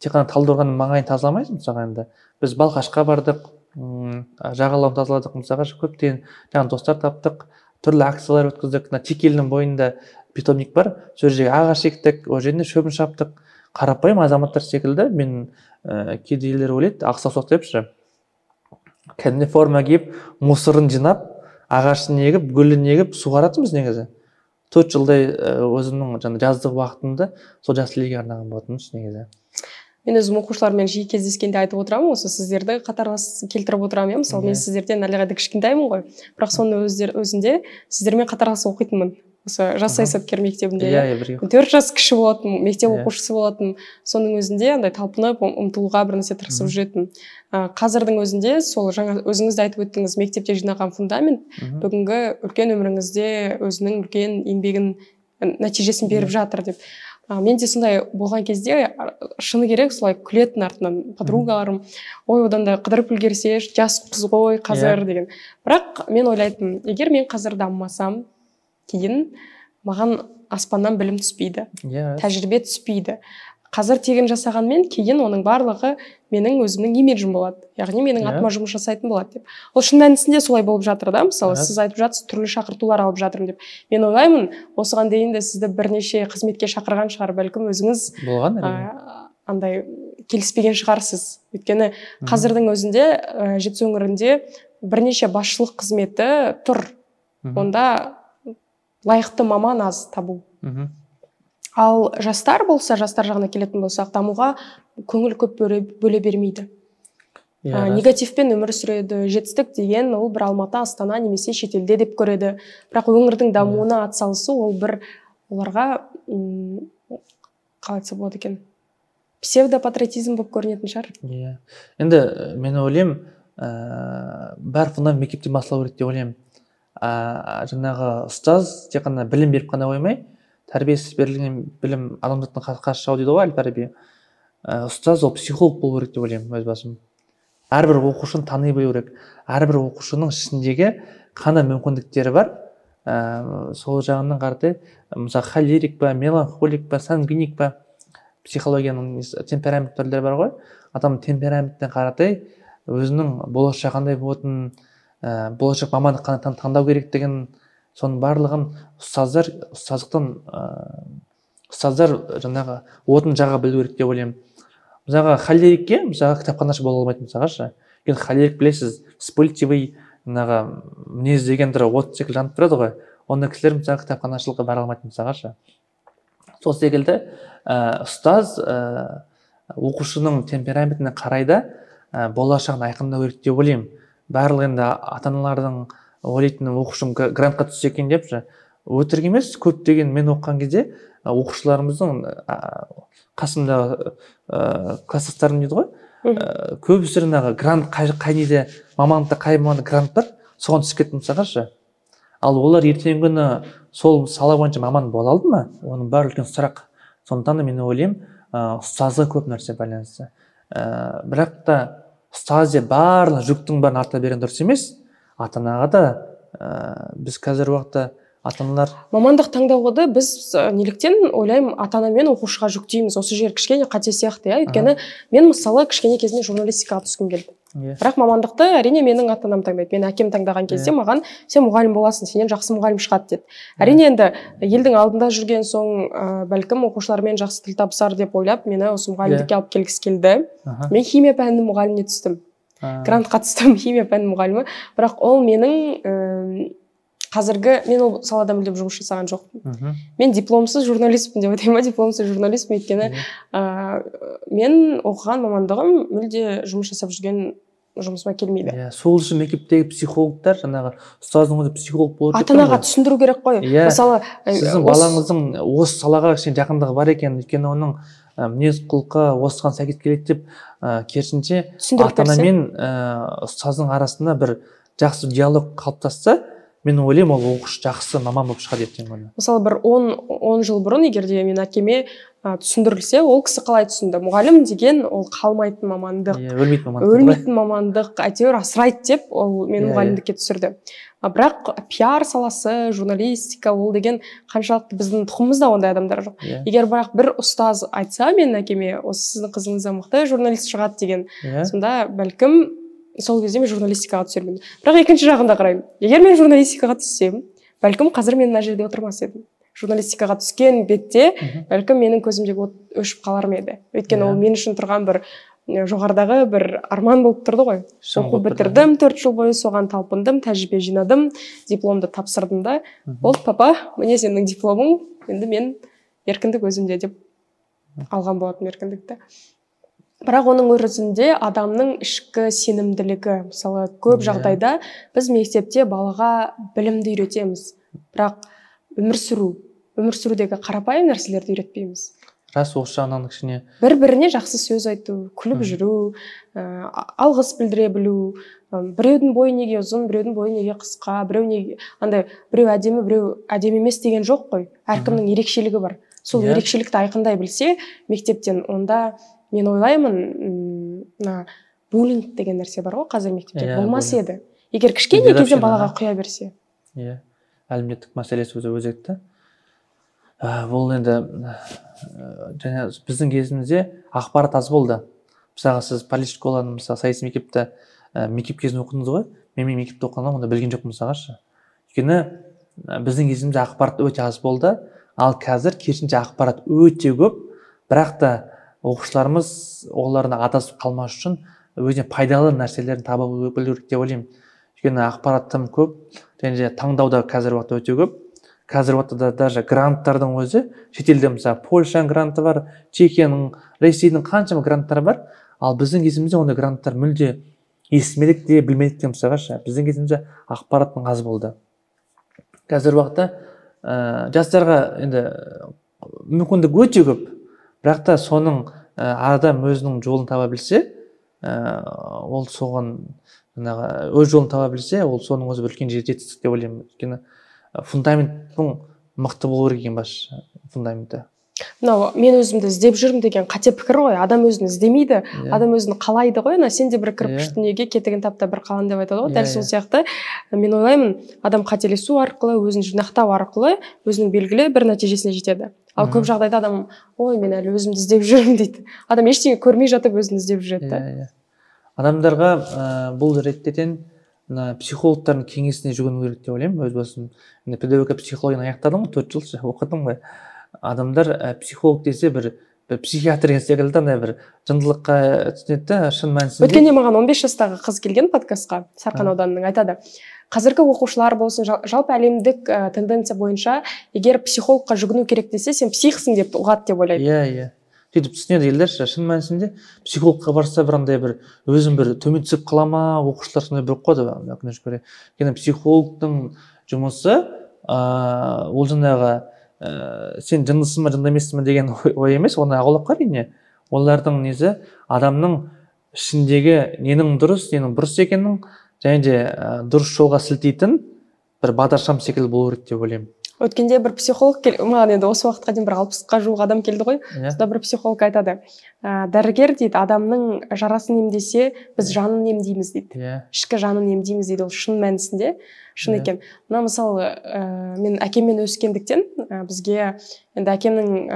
[SPEAKER 1] тек қана Талдықорғанның маңайын тазаламайсың, мысалға. Енді біз Балқашқа бардық, жағалауын тазаладық, мысалға, көптеген жаңа достар таптық, түрлі акциялар өткіздік. Мына Текелінің бойында питомник бар, сол жерге ағаш ектік, ол жерде шөбін шаптық. Қарапайым азаматтар секілді мен кейде елдер ойлайды ақ саусақ деп ше, кәдімгі форма киіп, мусорын жинап, ағашын егіп, гүлін егіп, суғаратынбыз негізі. 4 жылдай өзімнің жаңа жаздық уақытымды сол жасыл елге арнаған болатынбыз негізі.
[SPEAKER 2] Мен өзім оқушылармен жиі кездескенде айтып отырамын, осы сіздерді қатарлас келтіріп отырамын, иә. Мысалы, мен сіздерден әлдеқайда кішкентаймын ғой, бірақ соның өзінде сіздермен қатарлас оқитынмын. Осы жас саясаткер мектебінде,
[SPEAKER 1] иә,
[SPEAKER 2] 4 жас кіші болатын, мектеп оқушысы болатын. Соның өзінде андай талпынып, ұмтылуға бір нәрсе тырысып жүретін. Қазірдің өзінде сол жаңа өзіңіз де айтып өттіңіз, мектепте жинаған фундамент бүгінгі үлкен өміріңізде өзінің үлкен еңбегін, нәтижесін беріп жатыр деп. Мен де сондай болған кезде, шыны керек, солай күлетін артынан подругаларым, ой, одан да қыдырып үлгерсе, жас қыз ғой қазір деген. Бірақ мен ойлайтынмын, егер мен қазір дамымасам, кейін маған аспаннан білім түспейді, тәжірибе түспейді. Қазір тегін жасағанмен кейін оның барлығы менің өзімнің имиджім болады, яғни менің атыма жұмыс жасайтын болады деп. Ол шын мәнісінде солай болып жатыр да. Мысалы, сіз айтып жатсыз, түрлі шақыртулар алып жатырмын деп. Мен ойлаймын, осыған дейін де сізді бірнеше қызметке шақырған шығар, бәлкім өзіңіз
[SPEAKER 1] болған
[SPEAKER 2] андай келіспеген шығарсыз. Өйткені қазірдің өзінде Жетісу өңірінде бірнеше басшылық қызметі тұр. Онда лайықты маман аз табу. Ал жастар болса, жастар жағына келетін болсақ, дамуға көңіл көп бөле бермейді. Негативпен өмір сүреді. Жетістік деген ол бір Алматы, Астана немесе шетелде деп көреді. Бірақ өңірдің дамуына атсалысу ол бір оларға, қалай айтса болады екен, псевдопатриотизм болып көрінетін шығар.
[SPEAKER 1] Енді мен ойлаймын, бәрі фундамент мектептен басталу керек деп ойлаймын. Жаңағы ұстаз тек қана білім беріп қана қоймай, тәрбиесіз берілген білім адамзаттың қас жауы дейді ғой Әл-Фараби. Ұстаз ол психолог болу керек деп ойлаймын өз басым. Әрбір оқушыны тани білу керек. Әрбір оқушының ішіндегі қандай мүмкіндіктері бар, сол жағынан қаратай, мысалы, холерик па, меланхолик па, сангвиник па, психологияның темперамент түрлері бар ғой. Адам темпераментіне қаратай өзінің болашағы қандай болатынын, болашақ мамандық қандай таңдау керектігін, соның барлығын ұстаздар жаңағы отын жаға білу керек деп ойлаймын. Мысалға, холерикке, мысалға, кітапханашы бола алмайды, мысалға ше. Өйткені холерик, білесіз, вспыльчивый, жаңағы мінез деген түрі от секілді жанып тұрады ғой. Ондай кісілер, мысалға, кітапханашылыққа бара алмайды, мысалға ше. Сол секілді ұстаз оқушының темпераментіне қарай да болашағын айқындау керек деп ойлаймын. Барлығы енді ата-аналардың ойлайтыны оқушым грантқа түссе екен деп ше. Өтірік емес, көптеген мен оқыған кезде оқушыларымыздың қасымдағы класстастарым дейді ғой, көбісі жаңағы грант қай неде мамандықта, қай мамандықта грант бар, соған түсіп кетті, мысалға ше. Ал олар ертеңгі күні сол сала бойынша маман бола алды ма? Оның бәрі үлкен сұрақ. Сондықтан да мен ойлаймын, ұстазға көп нәрсе байланысты. Бірақ та ұстаз деп барлық жүктің бәрін арта берген дұрыс емес. Ата-анаға да біз қазіргі уақытта ата-аналар
[SPEAKER 2] мамандық таңдауды біз неліктен ойлаймын ата-ана мен оқушыға жүктейміз. Осы жер кішкене қате сияқты, иә. Өйткені мен мысалы кішкене кезімде журналистикаға түскім келді. Бірақ мамандықты әрине менің ата-анам таңдайды. Мен әкем таңдаған кезде маған сен мұғалім боласың, сенен жақсы мұғалім шығады деді. Әрине енді елдің алдында жүрген соң бәлкім оқушылармен жақсы тіл табысар деп ойлап мені осы мұғалімдікке алып келгісі келді. Мен химия пәнінің мұғаліміне түстім. Грантқа түстім, химия пәнінің мұғалімі. Бірақ ол менің Қазіргі мен ол салада мүлдем жұмыс жасаған жоқпын. Мен дипломсыз журналистпін деп айтайын ба, дипломсыз журналистпін, өйткені мен оқыған мамандығым мүлде жұмыс жасап жүрген жұмысыма келмейді.
[SPEAKER 1] Иә, сол үшін мектептегі психологтар, жаңағы ұстаздың өзі психолог болу керек.
[SPEAKER 2] Ата-анаға түсіндіру керек қой. Мысалы,
[SPEAKER 1] сіздің балаңыздың осы салаға кішкене жақындығы бар екен, өйткені оның мінез құлқы осыған сәйкес келеді деп, керісінше ата-ана мен ұстаздың арасында бір жақсы диалог қалыптасса, мен ойлаймын, ол оқушы жақсы маман болып шығады ертең күні.
[SPEAKER 2] Мысалы, бір 10 жыл бұрын егер де мен әкеме түсіндірілсе, ол кісі қалай түсінді? Мұғалім деген ол қалмайтын мамандық, өлмейтін мамандық, әйтеуір асырайды деп ол мені мұғалімдікке түсірді. Бірақ пиар саласы, журналистика, ол деген қаншалықты біздің тұқымымызда ондай адамдар жоқ. Егер бірақ бір ұстаз айтса мен әкеме, осы сіздің қызыңыздан мықты журналист шығады деген, сонда бәлкім сол кезде мен журналистикаға түсермін. Бірақ екінші жағында қараймын. Егер мен журналистикаға түссем, бәлкім қазір мен мына жерде отырмас едім. Журналистикаға түскен бетте, бәлкім менің көзімдегі от өшіп қалар ма еді. Өйткені ол мен үшін тұрған бір жоғарыдағы бір арман болып тұрды ғой. Оқу бітірдім, 4 жыл бойы соған талпындым, тәжірибе жинадым, дипломды тапсырдым да. Болды, папа, міне сенің дипломың, енді мен еркіндік өзімде деп алған болатын еркіндікті. Бірақ оның өзінде адамның ішкі сенімділігі, мысалы, көп жағдайда біз мектепте балаға білімді үйретеміз, бірақ өмір сүрудегі қарапайым нәрселерді үйретпейміз.
[SPEAKER 1] Рас, осы жағынан кішкене
[SPEAKER 2] бір-біріне жақсы сөз айту, күліп жүру, алғыс білдіре білу, біреудің бойы неге ұзын, біреудің бойы неге қысқа, біреу неге андай, біреу әдемі, біреу әдемі емес деген жоқ қой. Әркімнің ерекшелігі бар. Сол ерекшелікті айқындай білсе мектептен, онда мен ойлаймын, мына буллинг деген нәрсе бар ғой қазір мектепте, болмас еді. Егер кішкене кезден балаға құя берсе.
[SPEAKER 1] Иә, әлеуметтік мәселесі өте өзекті. Бұл енді және біздің кезімізде ақпарат аз болды. Мысалға, сіз политшколаны, мысалы, саяси мектепті мектеп кезінде оқыдыңыз ғой. Мен мектепте оқығанда онда білген жоқпын мысалға. Өйткені біздің кезімізде ақпарат өте аз болды. Ал қазір керісінше ақпарат өте көп, бірақ та оқушыларымыз оларына адасып қалмас үшін өзіне пайдалы нәрселерін таба білу керек деп ойлаймын. Өйткені ақпарат тым көп, және де таңдау да қазіргі уақытта өте көп. Қазіргі уақытта даже гранттардың өзі шетелде, мысалы, Польшаның гранты бар, Чехияның, Ресейдің қаншама гранттары бар. Ал біздің кезімізде ондай гранттар мүлде естімедік те, білмедік те мысалға. Біздің кезімізде ақпараттың аз болды. Қазіргі уақытта жастарға енді мүмкіндік өте көп, бірақ та соның адам өзінің жолын таба білсе, ол соған жаңағы өз жолын таба білсе, ол соның өзі бір үлкен жетістік деп ойлаймын. Өйткені фундаменттің мықты болу керек ең бас фундаменті.
[SPEAKER 2] Мынау мен өзімді іздеп жүрмін деген қате пікір ғой. Адам өзін іздемейді, адам өзін қалайды ғой. Ана сен де бір кірпіш дүниеге кетігін тап та бір қалан деп айтады ғой. Дәл сол сияқты мен ойлаймын, адам қателесу арқылы, өзін жинақтау арқылы өзінің белгілі бір нәтижесіне жетеді. Ал көп жағдайда адам, ой, мен әлі өзімді іздеп жүрмін дейді. Адам ештеңе көрмей жатып өзін іздеп жүреді.
[SPEAKER 1] Адамдарға бұл реттен психологтардың кеңесіне жүгіну керек деп ойлаймын. Өз басым педагогика психологияны аяқтадым ғой, 4 жыл оқыдым ғой. Адамдар психолог десе бір психиатр деген секілді андай бір жындылыққа түсінеді да, шын мәнісінде.
[SPEAKER 2] Өткенде маған 15 жастағы қыз келген подкастқа, Сарқан ауданының, айтады. Қазіргі оқушылар болсын, жалпы әлемдік тенденция бойынша, егер психологқа жүгіну керек десе, сен психсың деп ұғады деп ойлайды.
[SPEAKER 1] Иә, иә. Сөйтіп түсінеді елдер, шын мәнісінде психологқа барса бір андай бір өзім бір төмен түсіп қала ма, оқушылар сондай бір қояды, өкінішке орай. Өйткені психологтың жұмысы ол жаңағы сен жындысың ба, жынды емессің бе деген ой емес, оны аулақ әрине. Олардың несі адамның ішіндегі ненің дұрыс, ненің бұрыс екенін және де дұрыс жолға сілтейтін бір бағдаршам секілді болу керек деп ойлаймын.
[SPEAKER 2] Өткенде бір психолог маған енді осы уақытқа дейін бір 60-қа жуық адам келді ғой. Сонда бір психолог айтады, дәрігер дейді, адамның жарасын емдесе, біз жанын емдейміз дейді. Ішкі жанын емдейміз дейді, ол шын мәнісінде шын екен. Мына мысалы, мен әкеммен өскендіктен, бізге енді әкемнің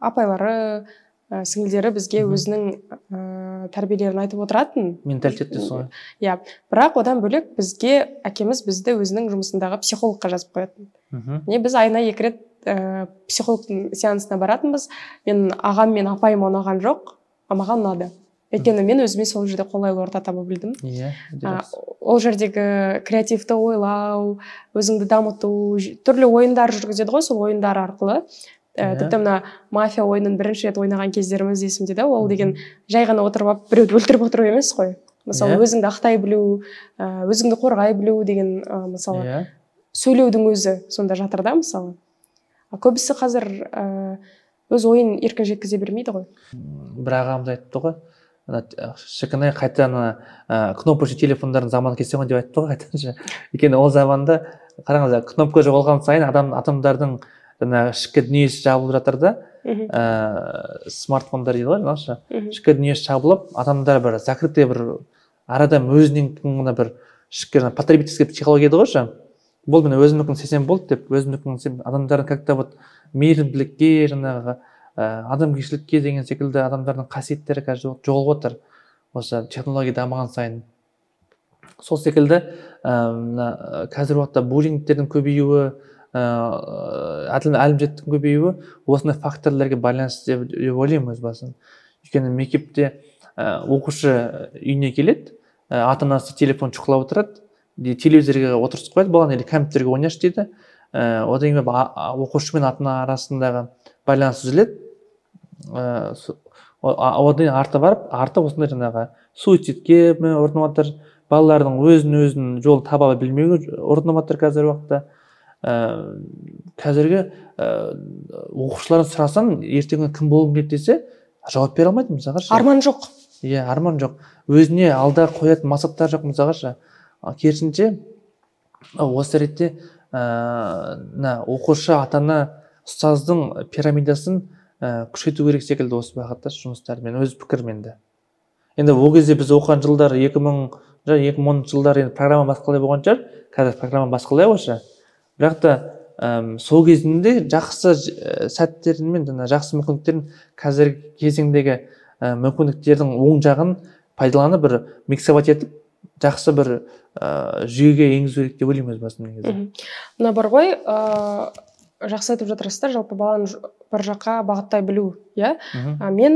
[SPEAKER 2] апайлары, сіңілдері бізге өзінің тәрбиелерін айтып отыратын.
[SPEAKER 1] Менталитет солай.
[SPEAKER 2] Иә, бірақ одан бөлек бізге әкеміз бізді өзінің жұмысындағы психологқа жазып қоятын. Міне біз айына 2 рет психологтың сеансына баратынбыз. Мен ағам мен апайым ұнаған жоқ, а маған ұнады. Өйткені мен өзіме сол жерде қолайлы орта таба білдім. Ол жердегі креативті ойлау, өзіңді дамыту, түрлі ойындар жүргізеді ғой, сол ойындар арқылы. Тіпті мына мафия ойынын бірінші рет ойнаған кездеріміз есімде да, ол деген жай ғана отырып алып біреуді өлтіріп отыру емес қой. Мысалы, өзіңді ақтай білу, өзіңді қорғай білу деген, мысалы, сөйлеудің өзі сонда жатыр да, мысалы. Көбісі қазір өз ойын еркін жеткізе бермейді ғой.
[SPEAKER 1] Бір ағамыз айтты ғой, шіркін қайта ана кнопочный телефондардың заманы келсе ғой деп айтты ғой қайтадан. Өйткені ол заманда қараңыз, кнопка жоғалған сайын адамдардың жаңағы ішкі дүниесі жабылып жатыр да, смартфондар дейді ғой, жаңағыша ішкі дүниесі жабылып, адамдар бір закрытый, бір әр адам өзінен ғана бір ішкі потребительский психология дейді ғой, болды мен өзімдікін істесем болды деп, өзімдікін істеп, адамдардың как-то вот мейірімділікке, жаңағы адамгершілікке деген секілді адамдардың қасиеттері қазір жоғалып отыр осы технология дамыған сайын. Сол секілді мына қазіргі уақытта буллингтердің көбеюі, әлімжеттіктің көбеюі осындай факторларға байланысты деп ойлаймын өз басым. Өйткені мектепте оқушы үйіне келеді, ата-анасы телефон шұқылап отырады, телевизорға отырғызып қояды баланы или компьютерге ойнашы дейді. Одан кейін оқушы мен ата-ана арасындағы байланыс үзіледі. Одан кейін арты барып, арты осындай жаңағы суицидке ұрынып жатыр, балалардың өзін жол таба білмеуге ұрынып жатыр қазіргі уақытта. Қазіргі оқушылардан сұрасаң, ертеңгі кім болғың келеді десе, жауап бере алмайды мысалға.
[SPEAKER 2] Арман жоқ.
[SPEAKER 1] Иә, арман жоқ. Өзіне алда қоятын мақсаттар жоқ мысалға. Керісінше, осы ретте оқушы, ата-ана, ұстаздың пирамидасын күшейту керек секілді осы бағытта жұмыстар. Мен өз пікірім енді. Енді ол кезде біз оқыған жылдар 2010 жылдар енді программа басқалай болған шығар. Қазір программа басқалай осы. Бірақ та сол кезінде жақсы сәттерін мен жақсы мүмкіндіктерін, қазіргі кезеңдегі мүмкіндіктердің оң жағын пайдаланып бір миксовать етіп жақсы бір жүйеге енгізу керек деп ойлаймын өз басым негізі.
[SPEAKER 2] Мына бар ғой, жақсы айтып жатырсыздар, жалпы баланы бір жаққа бағыттай білу, иә? Мен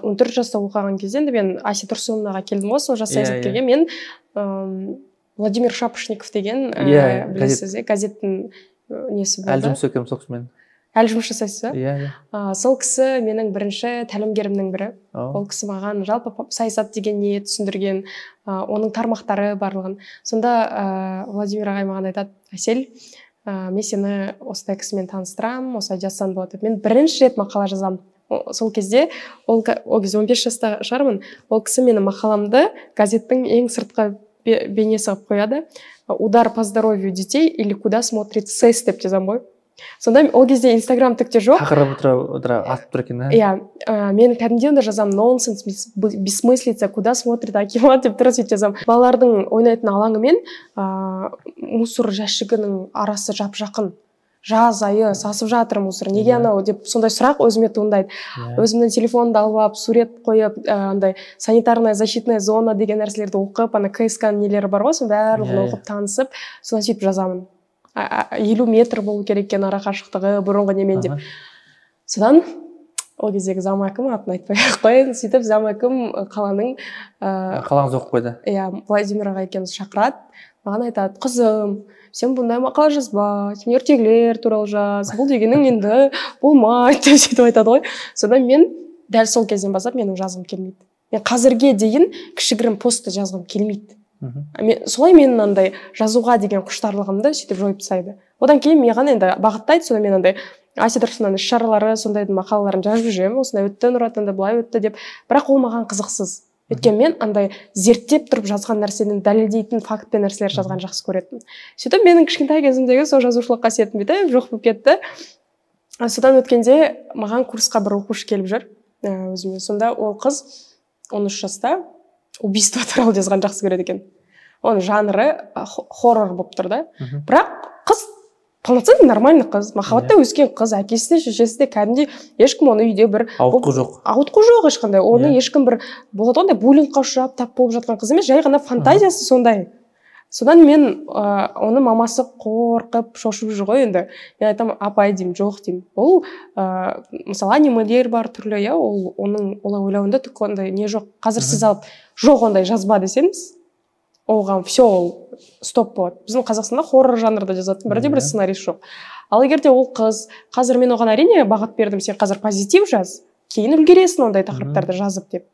[SPEAKER 2] 14 жаста оқыған кезде, енді мен Әсет Тұрсыновнаға келдім ғой, сол жас саясаткерге. Мен Владимир Шапошников деген, білесіз, газеттің несі болды.
[SPEAKER 1] Әлі жұмыс жасаймын сол кісімен.
[SPEAKER 2] Әлі жұмыс жасайсыз ба?
[SPEAKER 1] Иә, иә.
[SPEAKER 2] Сол кісі менің бірінші тәлімгерімнің бірі. Ол кісі маған жалпы саясат деген не түсіндірген, оның тармақтары барлығын. Сонда Владимир ағай маған айтады: "Әсел, мен сені осындай кісімен таныстырамын, осылай жазсаң болады" деп. Мен бірінші рет мақала жазамын. Сол кезде, ол кезде 15 жаста шығармын, ол кісі менің мақаламды газеттің ең сыртқы бейнесі қылып қояды. "Удар по здоровью детей или куда смотрит СЭС" деп жазамын ғой. Сонда ол кезде Инстаграм түк те жоқ.
[SPEAKER 1] Тақырыбы атып тұр екен,
[SPEAKER 2] Иә, мен кәдімгідей онда жазамын: нонсенс, бессмыслица, куда смотрит акимат деп тура сөйтіп жазамын. Балалардың ойнайтын алаңы мен мусор жәшігінің арасы жап-жақын. Жаз айы сасып жатыр мусор, неге анау деп сондай сұрақ өзіме туындайды. Өзімнің телефонымды алып алып, сурет қойып, андай санитарная защитная зона деген нәрселерді оқып, ана КСК нелері бар ғой, соның барлығын оқып, танысып, содан сөйтіп жазамын. 50 метр болу керек екен ара қашықтығы бұрынғы немен деп. Содан ол кездегі зам әкім, атын айтпай ақ қояйын, сөйтіп зам әкім қаланың
[SPEAKER 1] Қалаңыз оқып қойды.
[SPEAKER 2] Иә, Владимир ағай екеумізді шақырады, маған айтады: "Қызым, сен бұндай мақала жазба, сен ертегілер туралы жаз, бұл дегенің енді болмайды" деп сөйтіп айтады ғой. Содан мен дәл сол кезден бастап менің жазғым келмейді. Мен қазірге дейін кішігірім постты жазғым келмейді. Мен, солай менің андай жазуға деген құштарлығымды сөйтіп жойып тастайды. Одан кейін маған енді бағыттайды, содан мен андай Әсет Тұрсынның іс шаралары, сондайдың мақалаларын жазып жүремін, осындай өтті Нұр Отанда, былай өтті деп. Бірақ ол маған қызықсыз. Өйткені мен андай зерттеп тұрып жазған нәрсені дәлелдейтін фактпен нәрселер жазған жақсы көретінмін. Сөйтіп менің кішкентай кезімдегі сол жазушылық қасиетім бүйтіп жоқ болып кетті. Содан өткенде маған курсқа бір оқушы келіп жүр өзіме. Сонда ол қыз 13 жаста, убийство туралы жазған жақсы көреді екен. Оның жанры хоррор болып тұр да. Бірақ қыз полноценный нормальный қыз, махаббатта өскен қыз, әкесі де, шешесі де кәдімгідей, ешкім оны үйде бір
[SPEAKER 1] ауытқу жоқ.
[SPEAKER 2] Ауытқу жоқ ешқандай. Оны ешкім бір болады ғой андай буллингқа ұшырап тап болып жатқан қыз емес, жай ғана фантазиясы сондай. Содан мен оны мамасы қорқып, шошып жүр ғой енді. Мен айтамын, апай деймін, жоқ деймін. Ол мысалы, анимелер бар түрлі, иә, ол оның олай ойлауында түк ондай не жоқ. Қазір сіз алып, жоқ, ондай жазба десеңіз, оған все, ол стоп болады. Біздің Қазақстанда хоррор жанрда жазатын бірде бір сценарист жоқ. Ал егер де ол қыз, қазір мен оған, әрине, бағыт бердім: сен қазір позитив жаз, кейін үлгересің ондай тақырыптарды жазып деп.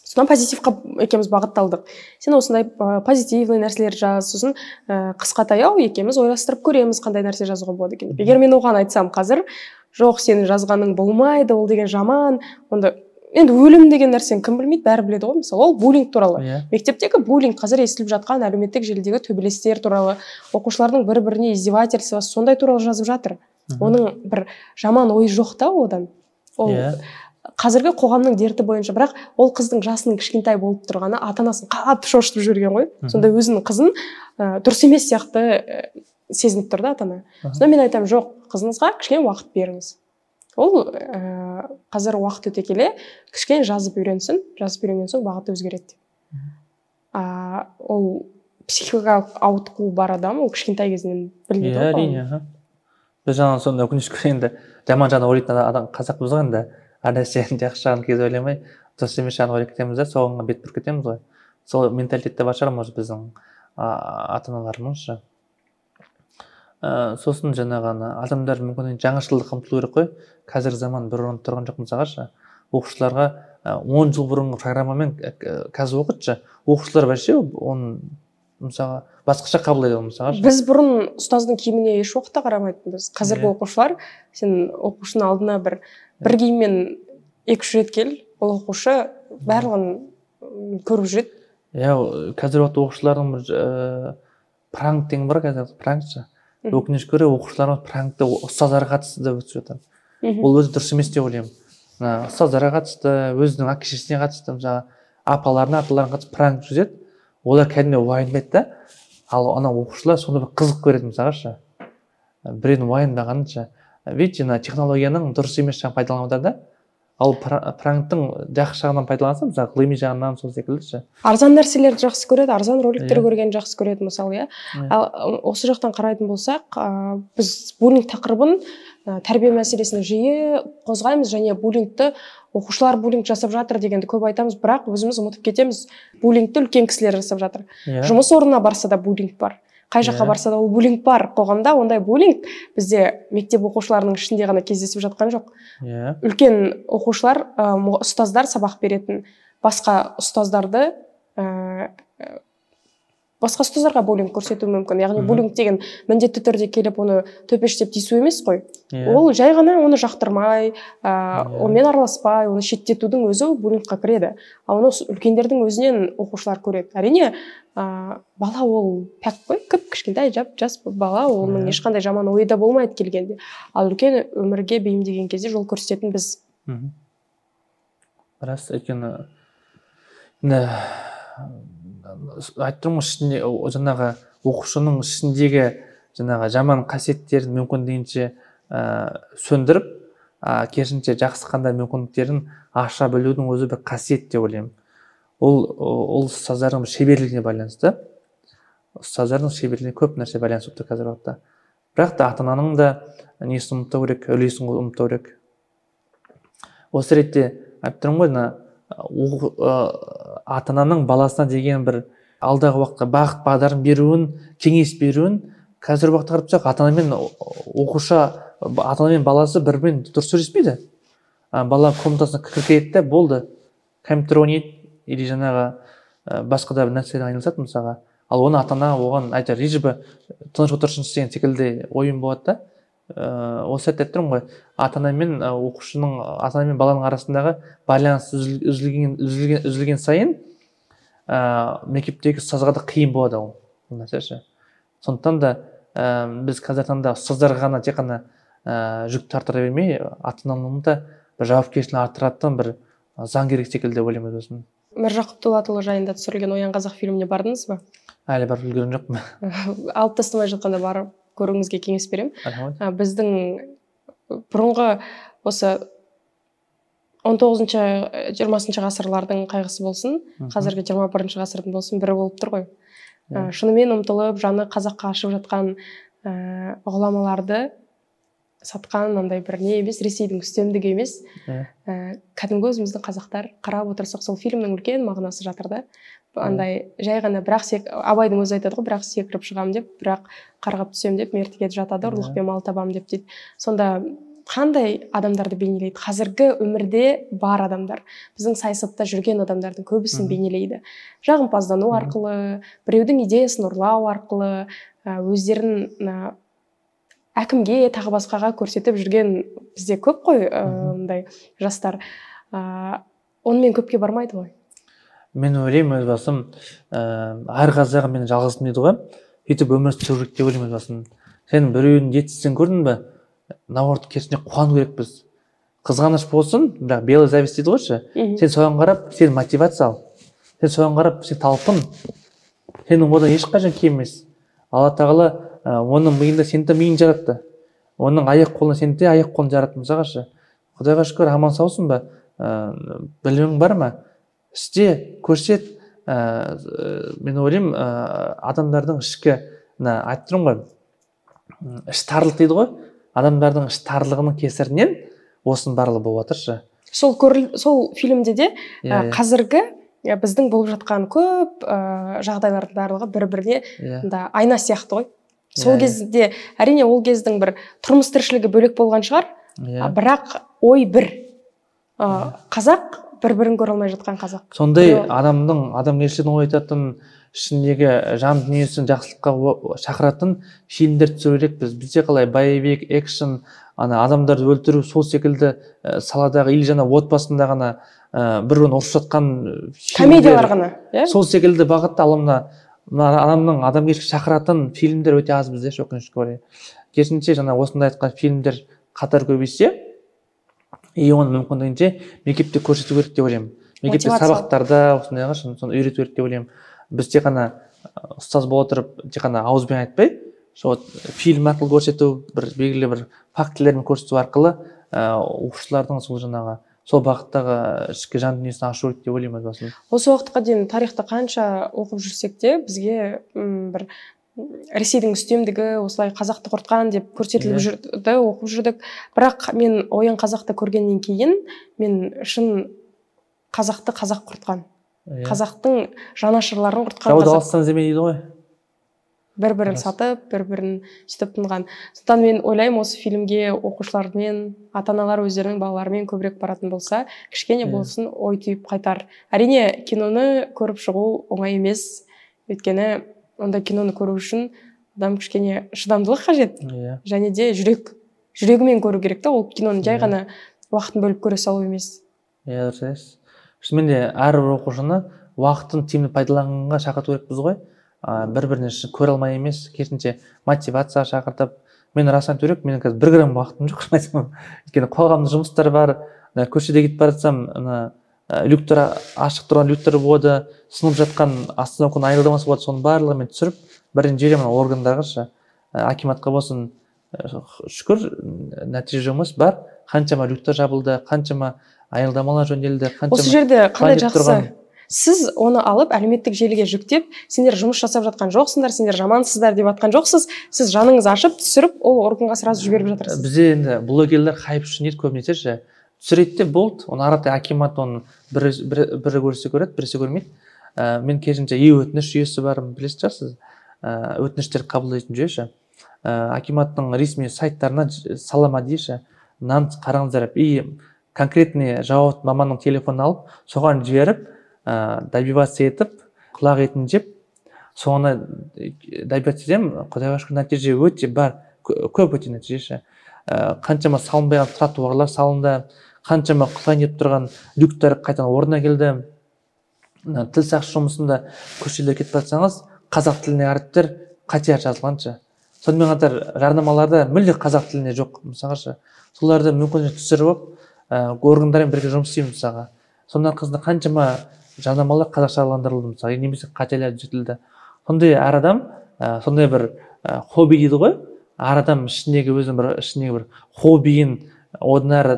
[SPEAKER 2] Содан позитивқа екеуміз бағытталдық: сен осындай позитивный нәрселер жаз, сосын қысқа таяу екеуміз ойластырып көреміз, қандай нәрсе жазуға болады екен деп. Егер мен оған айтсам қазір: жоқ, сенің жазғаның болмайды, ол деген жаман, онда енді өлім деген нәрсені кім білмейді, бәрі біледі ғой. Мысалы, ол буллинг туралы, мектептегі буллинг, қазір естіліп жатқан әлеуметтік желідегі төбелестер туралы, оқушылардың бір біріне издевательство, сондай туралы жазып жатыр. Оның бір жаман ойы жоқ та одан, ол қазіргі қоғамның дерті бойынша. Бірақ ол қыздың жасының кішкентай болып тұрғаны ата анасын қатты шошытып жіберген ғой. Сонда өзінің қызын дұрыс емес сияқты сезініп тұр да ата ана. Сонда мен айтамын: жоқ, қызыңызға кішкене уақыт беріңіз, ол қазір уақыт өте келе кішкене жазып үйренсін, жазып үйренген соң бағыты өзгереді деп. Ол психикалық ауытқуы бар адам, ол кішкентай кезінен білінеді ғой.
[SPEAKER 1] Әрине, біз жаңа сонда, өкінішке орай, енді жаман жағын ойлайтын адам қазақпыз ғой. Енді әр нәрсенің жақсы жағын кейде ойламай, дұрыс емес жағын ойлап кетеміз да, соған бет бұрып кетеміз ғой. Сол менталитетте бар шығар, может, біздің ата аналарымыз ше. Сосын жаңағы ана адамдар мүмкін жаңашылдыққа ұмтылу керек қой. Қазіргі заман бір орында тұрған жоқ. Мысалға ше, оқушыларға 10 жыл бұрынғы программамен қазір оқытшы, оқушылар вообще оны, мысалға, басқаша қабылдайды ол, мысалға.
[SPEAKER 2] Біз бұрын ұстаздың киіміне еш уақытта қарамайтынбыз. Қазіргі оқушылар, сен оқушының алдына бір киіммен екі үш рет кел, ол оқушы барлығын көріп жүреді.
[SPEAKER 1] Иә, қазіргі уақытта оқушылардың бір пранк деген бар қазір, пранк ше. Өкінішке орай, оқушыларымыз пранкты ұстаздарға қатысты да өткізіп жатыр. Ол өзі дұрыс емес деп ойлаймын. Мына ұстаздарға қатысты, өзінің әке шешесіне қатысты, мысалы, апаларына, аталарына қатысты пранк жүргізеді. Олар кәдімгідей уайымдайды да. Ал ана оқушылар сонда бір қызық көреді, мысалға ше, біреудің уайымдағанын ше. Видите, мына технологияның дұрыс емес жағын пайдаланып жатыр да. Ал пранктың жақсы жағынан пайдаланса, мысалы, ғылыми жағынан, сол секілді ше.
[SPEAKER 2] Арзан нәрселерді жақсы көреді, арзан роликтер көргенді жақсы көреді, мысалы, иә. Ал осы жақтан қарайтын болсақ, біз буллинг тақырыбын, тәрбие мәселесін жиі қозғаймыз және буллингті, оқушылар буллинг жасап жатыр дегенді көп айтамыз, бірақ өзіміз ұмытып кетеміз: буллингті үлкен кісілер жасап жатыр. Жұмыс орнына барса да, буллинг бар, қай жаққа барса да, ол буллинг бар қоғамда. Ондай буллинг бізде мектеп оқушыларының ішінде ғана кездесіп жатқан жоқ. Үлкен оқушылар, ұстаздар сабақ беретін басқа ұстаздарды, басқа ұстаздарға буллинг көрсетуі мүмкін. Яғни буллинг деген міндетті түрде келіп, оны төпештеп тиісу емес қой. Ол жай ғана оны жақтырмай, онымен араласпай, оны шеттетудің өзі буллингқа кіреді. Ал оны үлкендердің өзінен оқушылар көреді. Әрине, бала ол пәк қой, кіп кішкентай, жап жас бала, оның ешқандай жаман ойы да болмайды келгенде. Ал үлкен өмірге бейімдеген кезде жол көрсететін біз.
[SPEAKER 1] Рас, өйткені енді айтып тұрмын ғой, ішінде жаңағы оқушының ішіндегі жаңағы жаман қасиеттерін мүмкіндігінше сөндіріп, керісінше жақсы қандай мүмкіндіктерін аша білудің өзі бір қасиет деп ойлаймын. Ол ұстаздардың шеберлігіне байланысты. Ұстаздардың шеберлігіне көп нәрсе байланысты болып тұр қазіргі уақытта. Бірақ та ата ананың да несін ұмытпау керек, үлесін ұмытпау керек. Осы ретте айтып тұрмын ғой, мына ата ананың баласына деген бір алдағы уақытқа бағыт бағдарын беруін, кеңес беруін. Қазіргі уақытта қарап тұрсақ, ата ана мен оқушы, ата ана мен баласы бір бірімен дұрыс сөйлеспейді. Бала комнатасына кіріп кетеді де, болды, компьютер ойнайды или жаңағы басқа да бір нәрселермен айналысады, мысалға. Ал оны ата ана оған айтар, лишь бы тыныш отырсыншы деген секілді ойын болады да. Осы сәтте айтып тұрмын ғой, ата ана мен оқушының, ата ана мен баланың арасындағы байланыс үзілген сайын мектептегі ұстазға да қиын болады ол нәрсе ше. Сондықтан да біз қазіргі таңда ұстаздарға ғана тек қана жүк тарттыра бермей, ата ананың да бір жауапкершілігін арттыратын бір заң керек секілді деп ойлаймын өзім.
[SPEAKER 2] Міржақып Дулатұлы жайында түсірілген «Оян, қазақ» фильміне бардыңыз ба?
[SPEAKER 1] Әлі барып үлгерген жоқпын.
[SPEAKER 2] Алып тастамай жатқанда барып көруіңізге кеңес беремін.
[SPEAKER 1] Рахмет.
[SPEAKER 2] Біздің бұрынғы осы 19-20 ғасырлардың қайғысы болсын, қазіргі 21 ғасырдың болсын, бірі болып тұр ғой. Шынымен ұмтылып, жаны қазаққа ашып жатқан ғұламаларды сатқан андай бір не емес, Ресейдің үстемдігі емес. Кәдімгі өзіміздің қазақтар қарап отырсақ, сол фильмнің үлкен мағынасы жатыр да. Андай жай ғана бірақ Абайдың өзі айтады ғой, бірақ секіріп шығам деп, бірақ қарғап түсем деп, мертігеді жатады, ұрлықпен мал табам деп дейді. Сонда қандай адамдарды бейнелейді? Қазіргі өмірде бар адамдар, біздің саясатта жүрген адамдардың көбісін бейнелейді. Жағымпаздану арқылы, біреудің идеясын ұрлау арқылы, өздерін әкімге, тағы басқаға көрсетіп жүрген бізде көп қой, мындай жастар. Онымен көпке бармайды ғой.
[SPEAKER 1] Мен ойлаймын өз басым, әр қазағы мен жалғызым дейді ғой, сөйтіп өмір сүру керек деп ойлаймын өз басым. Сен біреудің жетістігін көрдің бе, наоборот керісінше қуану керекпіз. Қызғаныш болсын, бірақ белый зависть дейді ғой ше. Сен соған қарап, сен мотивация ал. Сен соған қарап, сен талпын. Сенің одан ешқашан кем емес. Алла тағала оның миында сені де миын жаратты. Оның аяқ қолын сені де аяқ қолын жаратты мысалға ше. Құдайға шүкір, аман саусың ба? Білімің бар ма? Істе, көрсет. Мен ойлаймын, адамдардың ішкі, мына айтып тұрмын ғой, іш тарлық дейді ғой. Адамдардың іш тарлығының кесірінен осының барлығы болып жатыр ше.
[SPEAKER 2] Сол фильмде де қазіргі біздің болып жатқан көп жағдайлардың барлығы бір-біріне айна сияқты ғой. Сол кезде, әрине, ол кездің бір тұрмыс тіршілігі бөлек болған шығар, бірақ ой бір. Қазақ бір-бірін көре алмай жатқан қазақ.
[SPEAKER 1] Сондай адамның адамгершілігін оятатын, ішіндегі жан дүниесін жақсылыққа шақыратын фильмдер түсіру керекпіз. Бізде қалай боевик, экшн, ана адамдарды өлтіру, сол секілді саладағы или жаңа отбасында ғана бір-бірін ұрысып жатқан
[SPEAKER 2] комедиялар ғана,
[SPEAKER 1] сол секілді бағытта ал мына адамның адамгершілік шақыратын фильмдер өте аз бізде, өкінішке орай. Керісінше жаңа осындай айтқан фильмдер қатар көбейсе, и оны мүмкіндігінше мектепте көрсету керек деп ойлаймын. Мектепте сабақтарда осындайға соны үйрету керек деп ойлаймын. Біз тек қана ұстаз бола отырып, тек қана ауызбен айтпай, сол фильм арқылы көрсету, бір белгілі бір фактілермен көрсету арқылы оқушылардың сол жаңағы сол бағыттағы ішкі жан дүниесін ашу керек деп ойлаймын өз басым.
[SPEAKER 2] Осы уақытқа дейін тарихты қанша оқып жүрсек те, бізге бір Ресейдің үстемдігі осылай қазақты құртқан деп көрсетіліп жүрді, оқып жүрдік. Бірақ мен Оян қазақты көргеннен кейін мен шын қазақты қазақ құртқан. Қазақтың жанашырларын құртқан.
[SPEAKER 1] Жауды алыстан іздеме дейді ғой.
[SPEAKER 2] Бір-бірін сатып, бір-бірін сөйтіп тынған. Сондықтан мен ойлаймын, осы фильмге оқушылармен, ата-аналар өздерінің балаларымен көбірек баратын болса, кішкене болсын ой түйіп қайтар. Әрине, киноны көріп шығу оңай емес. Өйткені онда киноны көру үшін адам кішкене шыдамдылық қажет. Және де жүрегімен көру керек та, ол киноны жай ғана уақытын бөліп көре салу емес.
[SPEAKER 1] Иә, дұрыс айтасыз. Шынымен де әрбір оқушыны уақытын тиімді пайдаланғанға шақырту керекпіз ғой. Бір-біріне көре алмай емес, керісінше мотивация шақыртып. Мен расын айту керек, менің қазір бір грамм уақытым жоқ, шын айтсам. Өйткені қоғамдық жұмыстар бар, көшеде кетіп бара жатсам, люктер ашық тұрған люктер болады, сынып жатқан остановканың аялдамасы болады, соның барлығын мен түсіріп бірден жіберемін органдарға ше, акиматқа болсын. Шүкір, нәтиже жұмыс бар. Қаншама люктер жабылды, қаншама аялдамалар жөнделді, қаншама.
[SPEAKER 2] Осы жерде қандай жақсы. Сіз оны алып әлеуметтік желіге жүктеп, сендер жұмыс жасап жатқан жоқсыңдар, сендер жамансыздар деп жатқан жоқсыз. Сіз жаныңыз ашып, түсіріп, ол органға сразу жіберіп жатырсыз.
[SPEAKER 1] Бізде енді блогерлер хайп үшін дейді көбінесе ше. Түсіреді де болды, оны арада акимат оны бірі көрсе көреді, бірісі көрмейді. Мен керісінше өтініш жүйесі бар, білесіз шығарсыз. Өтініштер қабылдайтын жүйе ше. Акиматтың ресми сайттарына салама дейші, мынаны қараңыздар деп. И конкретный жауапты маманның телефонын алып, соған жіберіп, добиваться етіп, құлақ етін жеп, соны добиваться етемін. Құдайға шүкір, нәтиже өте бар, көп өте нәтиже ше. Қаншама салынбаған тротуарлар салынды, қаншама құлайын деп тұрған люктер қайтадан орнына келді. Тіл сақшы жұмысында көшелерге кетіп барсаңыз, қазақ тіліне әріптер қате жазылған ше. Сонымен қатар жарнамаларда мүлде қазақ тіліне жоқ, мысалға ше. Соларды мүмкіндігінше түсіріп алып, органдармен бірге жұмыс істеймін мысалға. Соның арқасында қаншама жарнамалар қазақшаландырылды мысалы, немесе қателер түзетілді. Сондай әр адам, сондай бір хобби дейді ғой, әр адам ішіндегі өзінің бір ішіндегі бір хоббиін одан әрі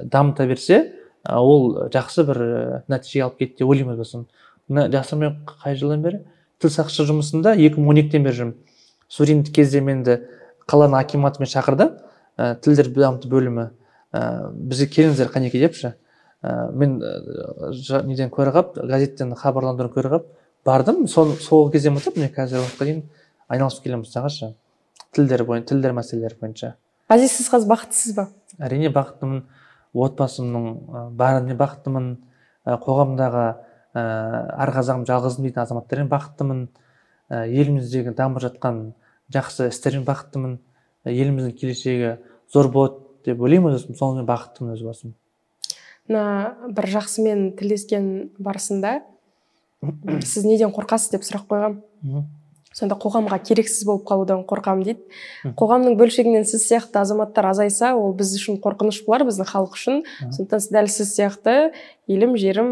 [SPEAKER 1] дамыта берсе, ол жақсы бір нәтиже алып кетті деп ойлаймын өзім. Мына жасырмай қай жылдан бері? Тіл сақшы жұмысында 2012-ден бері жүрмін. Студенттік кезде менді қаланың акиматымен шақырды, тілдер дамыту бөлімі, бізге келіңіздер қанеки депші. Мен неден көріп қалып, газеттен хабарландыру көріп қалып бардым. Сол кезден бастап міне қазіргі уақытқа дейін айналысып келемін мысалғашы тілдер бойынша, тілдер мәселелері бойынша.
[SPEAKER 2] Ғазиз, сіз қазір бақыттысыз ба?
[SPEAKER 1] Әрине бақыттымын. Отбасымның барына бақыттымын, қоғамдағы әр қазағым жалғызым дейтін азаматтармен бақыттымын, еліміздегі дамып жатқан жақсы істермен бақыттымын, еліміздің келешегі зор болады деп ойлаймын өзім, сонымен бақыттымын өз басым.
[SPEAKER 2] Мына бір жақсымен тілдескен барысында сіз неден қорқасыз деп сұрақ қойғам. Сонда қоғамға керексіз болып қалудан қорқамын дейді. Қоғамның бөлшегінен сіз сияқты азаматтар азайса, ол біз үшін қорқыныш болар, біздің халық үшін. Сондықтан дәл сіз сияқты елім, жерім,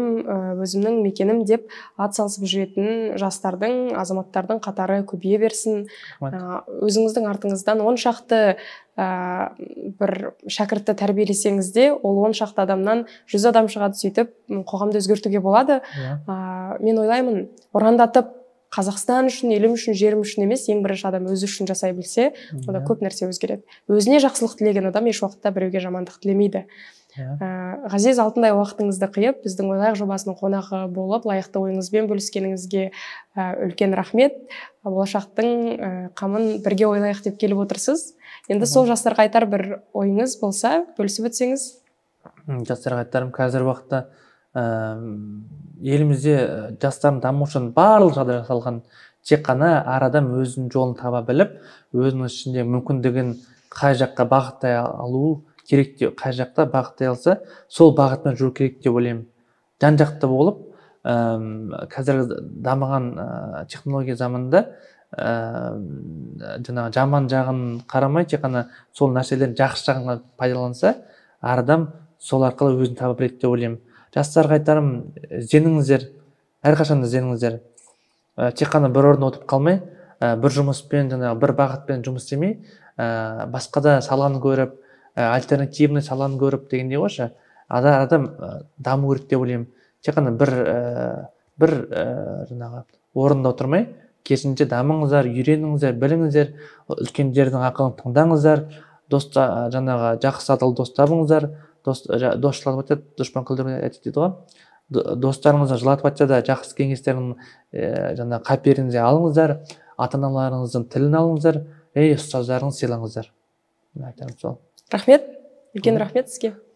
[SPEAKER 2] өзімнің мекенім деп ат салысып жүретін жастардың, азаматтардың қатары көбейе берсін. Өзіңіздің артыңыздан 10 шақты бір шәкіртті тәрбиелесеңіз де, ол 10 шақты адамнан 100 адам шығады, сөйтіп қоғамды өзгертуге болады. Мен ойлаймын, ұрандатып Қазақстан үшін, елім үшін, жерім үшін емес, ең бірінші адам өзі үшін жасай білсе, онда көп нәрсе өзгереді. Өзіне жақсылық тілеген адам еш уақытта біреуге жамандық тілемейді. Ғазиз, алтындай уақытыңызды қиып, біздің Ойлайық жобасының қонағы болып, лайықты ойыңызбен бөліскеніңізге үлкен рахмет. Болашақтың қамын бірге ойлайық деп келіп отырсыз. Енді сол жастарға айтар бір ойыңыз болса, бөлісіп өтсеңіз.
[SPEAKER 1] Жастарға айтарым, қазіргі уақытта елімізде жастардың дамуы үшін барлық жағдай жасалған. Тек қана әр адам өзінің жолын таба біліп, өзінің ішінде мүмкіндігін қай жаққа бағыттай алу керек деп, қай жақта бағыттай алса, сол бағытпен жүру керек деп ойлаймын. Жан жақты болып, қазіргі дамыған технология заманында жаңағы жаман жағын қарамай, тек қана сол нәрселердің жақсы жағын пайдаланса, әр адам сол арқылы өзін таба біледі деп ойлаймын. Жастарға айтарым, ізденіңіздер, әрқашан ізденіңіздер. Тек қана бір орында отырып қалмай, бір жұмыспен, жаңағы бір бағытпен жұмыс істемей, басқа да саланы көріп, альтернативный саланы көріп дегендей қойшы, адам даму керек деп ойлаймын. Тек қана бір жаңағы орында отырмай, керісінше дамыңыздар, үйреніңіздер, біліңіздер, үлкендердің ақылын тыңдаңыздар, жаңағы жақсы адал дос табыңыздар. Дос жылатып айтады, дұшпан күлдіріп айтады дейді ғой. Достарыңызды жылатып айтса да жақсы кеңестерін, жаңағы қаперіңізге алыңыздар, ата-аналарыңыздың тілін алыңыздар, ұстаздарыңызды сыйлаңыздар. Мен айтарым сол.
[SPEAKER 2] Рахмет, үлкен рахмет сізге.